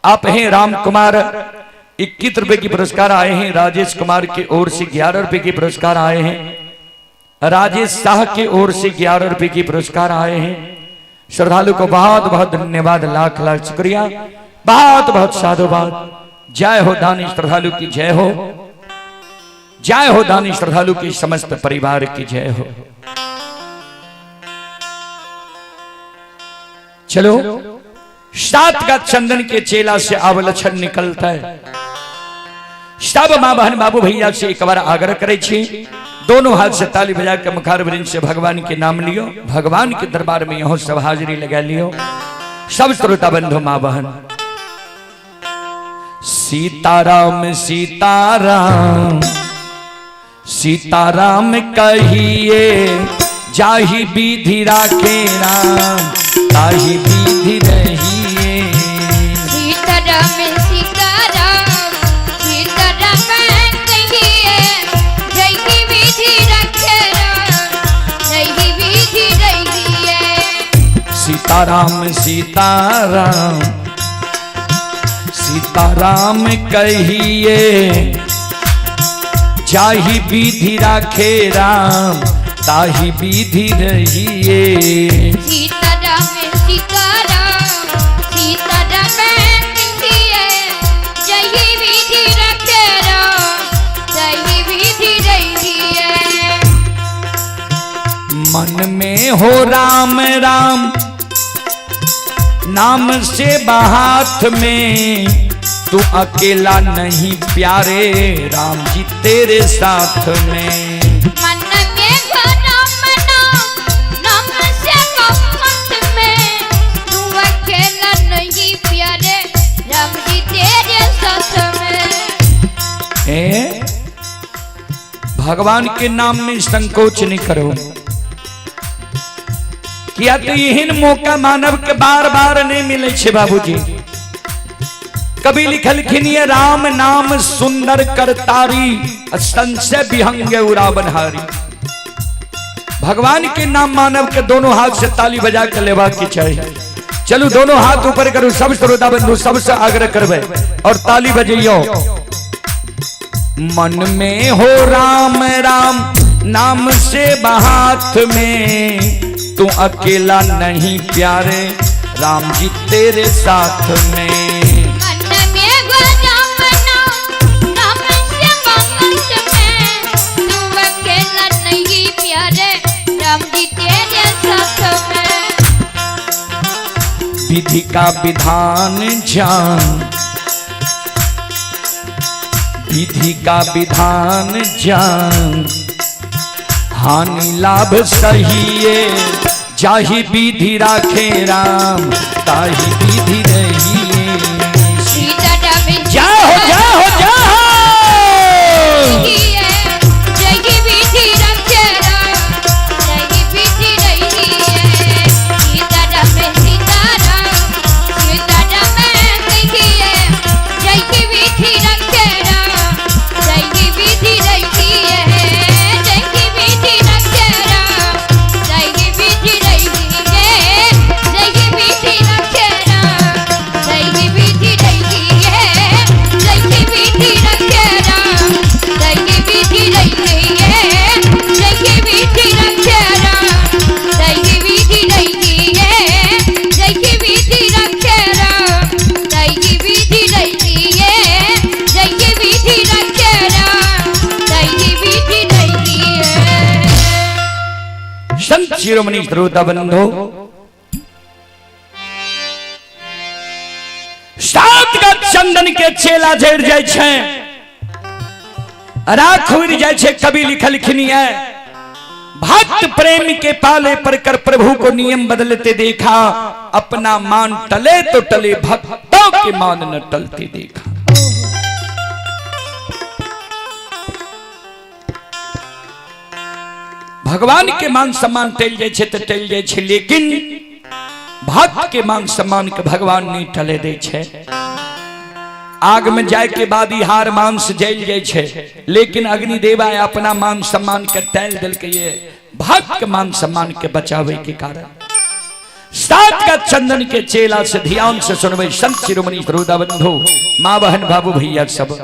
आप हैं राम कुमार 21 रुपए की पुरस्कार आए हैं। राजेश कुमार की ओर से 11 रुपए की पुरस्कार आए हैं। राजेश शाह की ओर से 11 रुपए की पुरस्कार आए हैं। श्रद्धालु को बहुत बहुत धन्यवाद, लाख लाख शुक्रिया, बहुत बहुत साधुवाद। जय हो दानी श्रद्धालु की जय हो, जय हो दानी श्रद्धालु की समस्त परिवार की जय हो। चलो सात का चंदन के चेला से अवलक्षण निकलता है। सब माँ बहन बाबू भैया से एक बार आग्रह करे छी, दोनों हाथ से ताली बजा के मुखार वृंद से भगवान के नाम लियो, भगवान के दरबार में यहो सब हाजिरी लगा लियो। सब श्रोता बंधु माँ बहन, सीताराम सीताराम सीताराम कहिए, जाहि विधि राखे राम ताहि विधि रहिए। सीताराम सीताराम सीताराम कहिए, जाहि विधि राखे राम ताहि विधि रहिए। सीताराम सीताराम सीताराम कहिए, जाहि विधि राखे राम ताहि विधि रहिए। सीताराम सीताराम सीताराम कहिए, जही विधि रखे राम तही विधि रहिए। मन में हो राम राम नाम से हाथ में, तू अकेला नहीं प्यारे राम जी तेरे साथ में। मन में हो राम नाम नाम से मोहब्बत में, तू अकेला नहीं प्यारे राम जी तेरे साथ में। ए? भगवान के नाम में संकोच नहीं करो, किया तो एहन मौका मानव के बार बार नहीं मिले छे बाबूजी। कभी लिखलखिन ये राम नाम सुंदर करतारी, संशय विहंग उरावनहारी। भगवान के नाम मानव के दोनों हाथ से ताली बजा के लेवा के चाहिए। चलू दोनों हाथ ऊपर करू, सब श्रोता बंधु सबसे आग्रह करबे और ताली बजइयो। मन में हो राम राम नाम से हाथ में, तू अकेला नहीं प्यारे राम जी तेरे साथ में। मन में हो राम नाम नाम से मोहब्बत में, तू अकेला नहीं प्यारे राम जी तेरे साथ में। विधि का विधान जान, विधि का विधान जान, हानि लाभ सहिए, जाहि विधि राखे राम ताहि विधि रहिए। सीताराम जय हो जय हो जय हो। जय विधि रखे राम जय विधि रहिए। सीताराम सीताराम सीताराम कहिए, जय विधि रखे राम जय विधि रहिए। जय विधि रखे राम जय विधि रहिए। जय विधि रखे राम जय विधि रहिए। जय विधि रखे राम जय विधि रहिए। जय विधि रखे राम जय विधि रहिए। जय विधि रखे राम जय विधि रहिए। जय विधि रखे राम जय विधि रहिए। संत शिरोमणि श्रोता बंधु, सात का चंदन के चेला झड़ जाय छै, राख उड़ जाय छै। कवि लिखलखिन है, भक्त प्रेम के पाले पर कर प्रभु को नियम बदलते देखा, अपना मान टले तो टले भक्तों के मान न टलते देखा। भगवान के मान सम्मान टल जाय छै तो टल जाय छै, लेकिन भक्त के मान सम्मान के भगवान नहीं टले दे छै। आग में जाए के बाद ई हार मांस जल जाय छै, लेकिन अग्निदेवा अपना मान सम्मान के टल दिल ये भक्त के मान सम्मान के बचावे के कारण। सात का चंदन के चेला से ध्यान से सुनबे संत शिरोमणि श्रोता बंधु, माँ बहन बाबू भैया सब।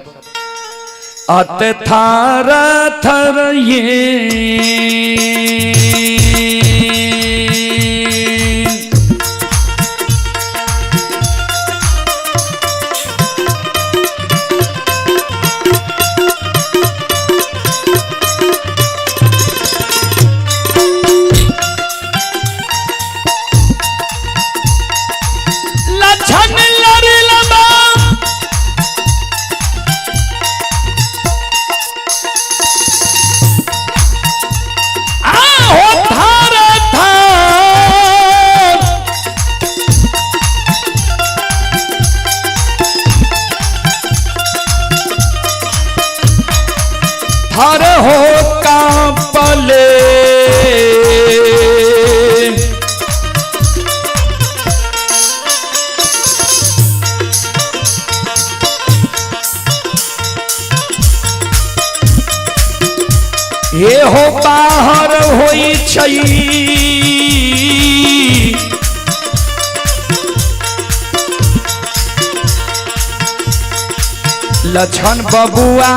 अत थार थर ये लछन लड़ लबा आहो थार थार थार हो कांपले, ये हो बाहर होई छई लछन बबुआ।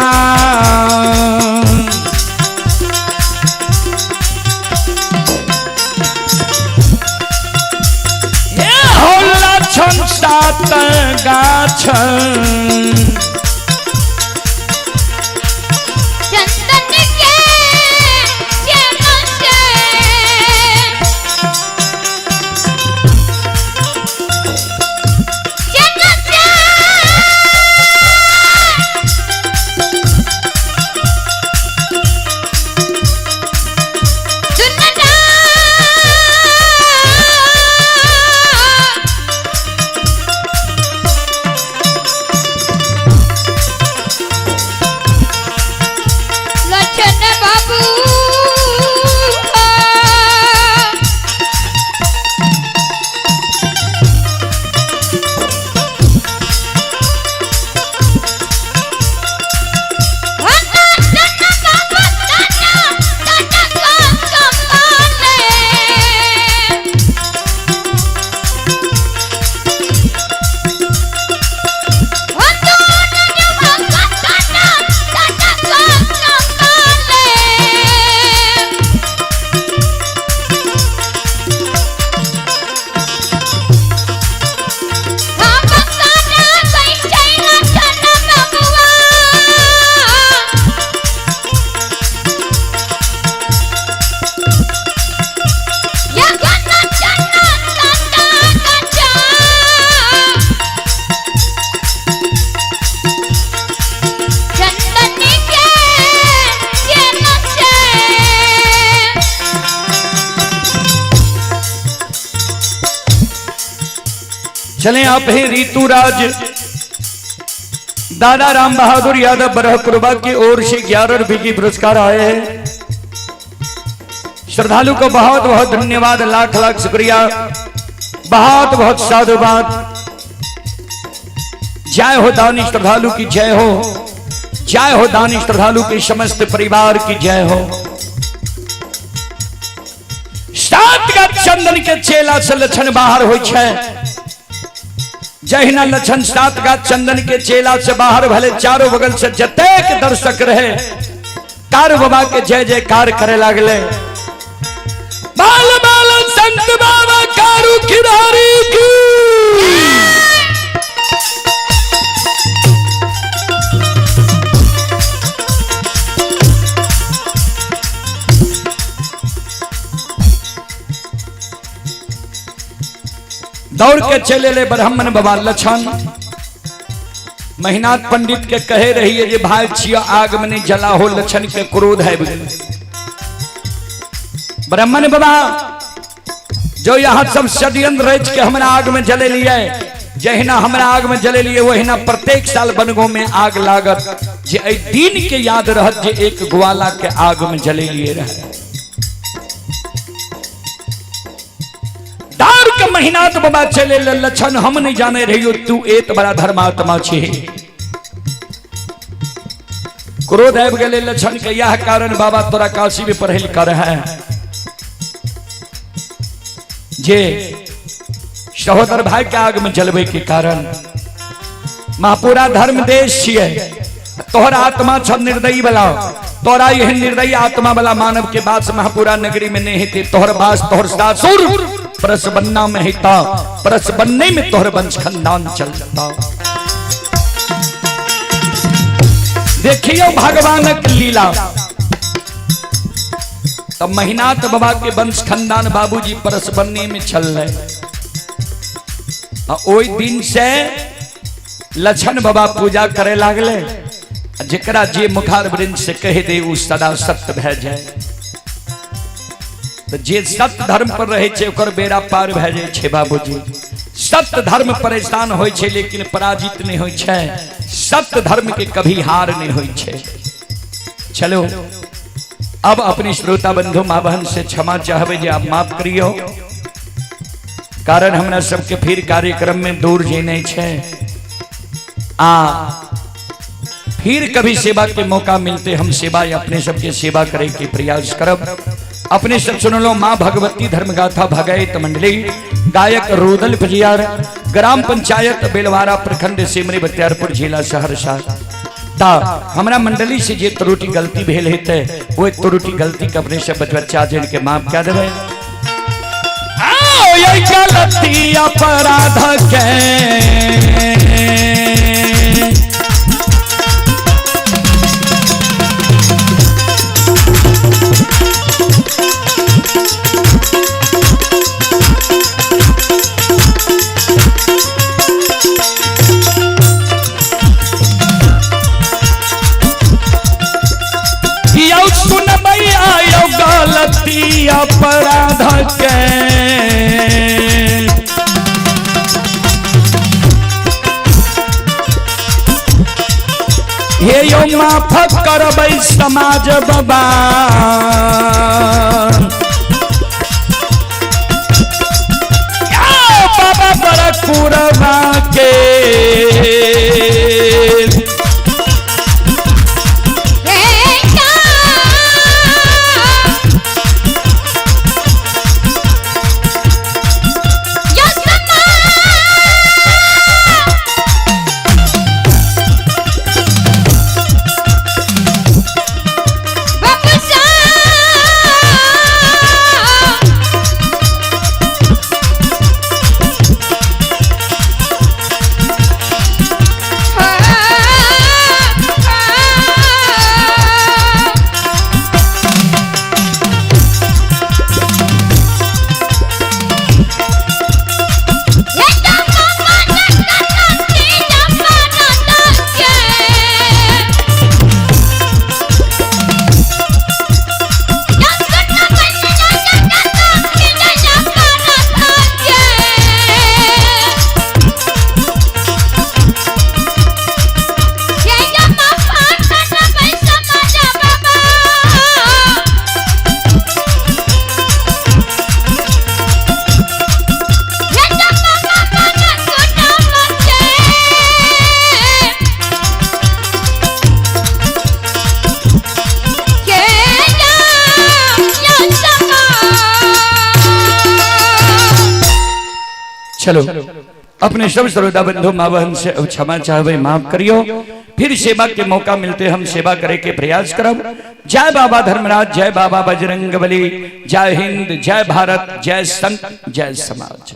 ए हो लछन सात गाछ चंदन के चेला से। चेला से। सुनना लछन बाबू। चंदन के चेला से। चले आप हैं ऋतुराज दादा राम बहादुर यादव बरहपुरवा की ओर से 11 रुपए की पुरस्कार आए हैं। श्रद्धालु को बहुत बहुत धन्यवाद, लाख लाख शुक्रिया, बहुत बहुत साधुवाद। जय हो दानी श्रद्धालु की जय हो, जय हो दानी श्रद्धालु के समस्त परिवार की जय हो। सात का चंदन के चेला से लक्षण बाहर हो छै। जहिना लक्षण सात गाछ चंदन के चेला से बाहर भले चारों बगल से जतेक दर्शक रहे कार बाबा के जय जयकार करे लागले। बाल बाल संत बाबा कारू खिलारी की। दौड़ के चले ले ब्राह्मण बाबा लक्षण महिनाथ पंडित के कहे रही है जे भाई छिया आग में नहीं जला हो, लक्षण के क्रोध है। ब्राह्मण बाबा जो यहाँ सब षड्यंत्र रच के हमरा आग में जले लिए, जहिना हमरा आग में जले लिए वहिना प्रत्येक साल बनगो में आग लागत, जे एहि दिन के याद रहत जे एक ग्वाला के आग में जले लिए रहे। दारू के महीना तो बाबा चले लक्षण हम नहीं जाने रहियो तू एत बड़ा धर्मात्मा छे। क्रोध आबि गेलै लक्षण के, यह कारण बाबा तोरा काशी में पढ़ल कर है जे सहोदर भाई के आग में जलवे के कारण। महापूरा धर्म देश छियै, तोहर आत्मा छ निर्दयी वाला, तोरा यह निर्दयी आत्मा वाला मानव के बास महापुरा नगरी में नहीं हेतै। तोहर बास तोहर सासुर परसबन्ना में हेता, परसबन्ने में तोहर वंश खानदान चलता। देखियो भगवानक लीला। तब महिनाथ बाबा के वंश खानदान बाबूजी परसबन्ने में चल रहे। ओहि दिन से लक्षण बाबा पूजा करे लागले, जेकरा जे मुखार वृंद से कह दे उ सदा सत्य भए जाए। तो जे सत्य धर्म पर रहे छे ओकर बेड़ा पार भए जाए छे बाबूजी। सत्य धर्म परेशान होय छे लेकिन पराजित नहीं होय छे, सत्य धर्म के कभी हार नहीं होय छे। चलो अब अपनी श्रोता बंधु माँ बहन से क्षमा चाहबे जे आप माफ करियो, कारण हमरा सबके फिर कार्यक्रम में दूर जेने छे। आ फिर कभी सेवा के मौका मिलते हम सेवा अपने सबके सेवा करे के प्रयास करब। अपने सब सुन लो माँ भगवती धर्मगाथा भगैत मंडली, गायक रोदल फजियार, ग्राम पंचायत बेलवारा, प्रखंड सिमरी बख्तियारपुर, जिला सहरसा। ता हमरा मंडली से जे त्रुटि गलती भेल हेतै ओहि त्रुटि गलती के अपने से बच्चा जन के माफ कए देबै। आओ ये गलती अपराध के यौ सुनबैया यौ गलती अपराध के हे यौ माफ करबै समाज बाबा। यौ बाबा बड़ा कुरबा के चलो अपने सब श्रोता बंधु माँ बहन से अब क्षमा चाहबे, माफ करियो। फिर सेवा के मौका मिलते हम सेवा करे के प्रयास करब। जय बाबा धर्मराज, जय बाबा बजरंग बली, जय हिंद, जय भारत, जय संत, जय समाज।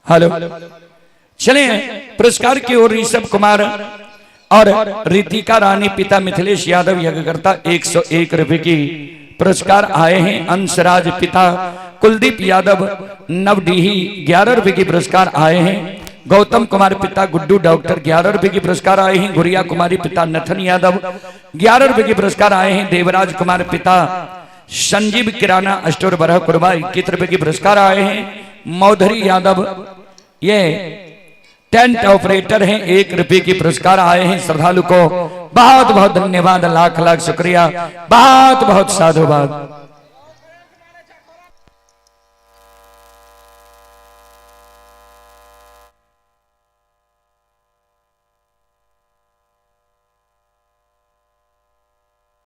हेलो, चले पुरस्कार की ओर ऋषभ कुमार और रितिका रानी पिता मिथिलेश यादव यज्ञकर्ता 101 रुपए की पुरस्कार आए हैं। अंशराज पिता कुलदीप यादव नवडीही 11 रुपए की पुरस्कार आए हैं। गौतम कुमार पिता गुड्डू डॉक्टर 11 रुपए की पुरस्कार आए हैं। गुड़िया कुमारी पिता नथन यादव 11 रुपए की पुरस्कार आए हैं। देवराज कुमार पिता संजीव किराना स्टोर बरह कुरबा 21 रुपए की पुरस्कार आए हैं। मौधरी यादव ये टेंट ऑपरेटर हैं, 1 रुपए की पुरस्कार आए हैं। श्रद्धालु को बहुत बहुत धन्यवाद, लाख लाख शुक्रिया, बहुत बहुत साधुवाद।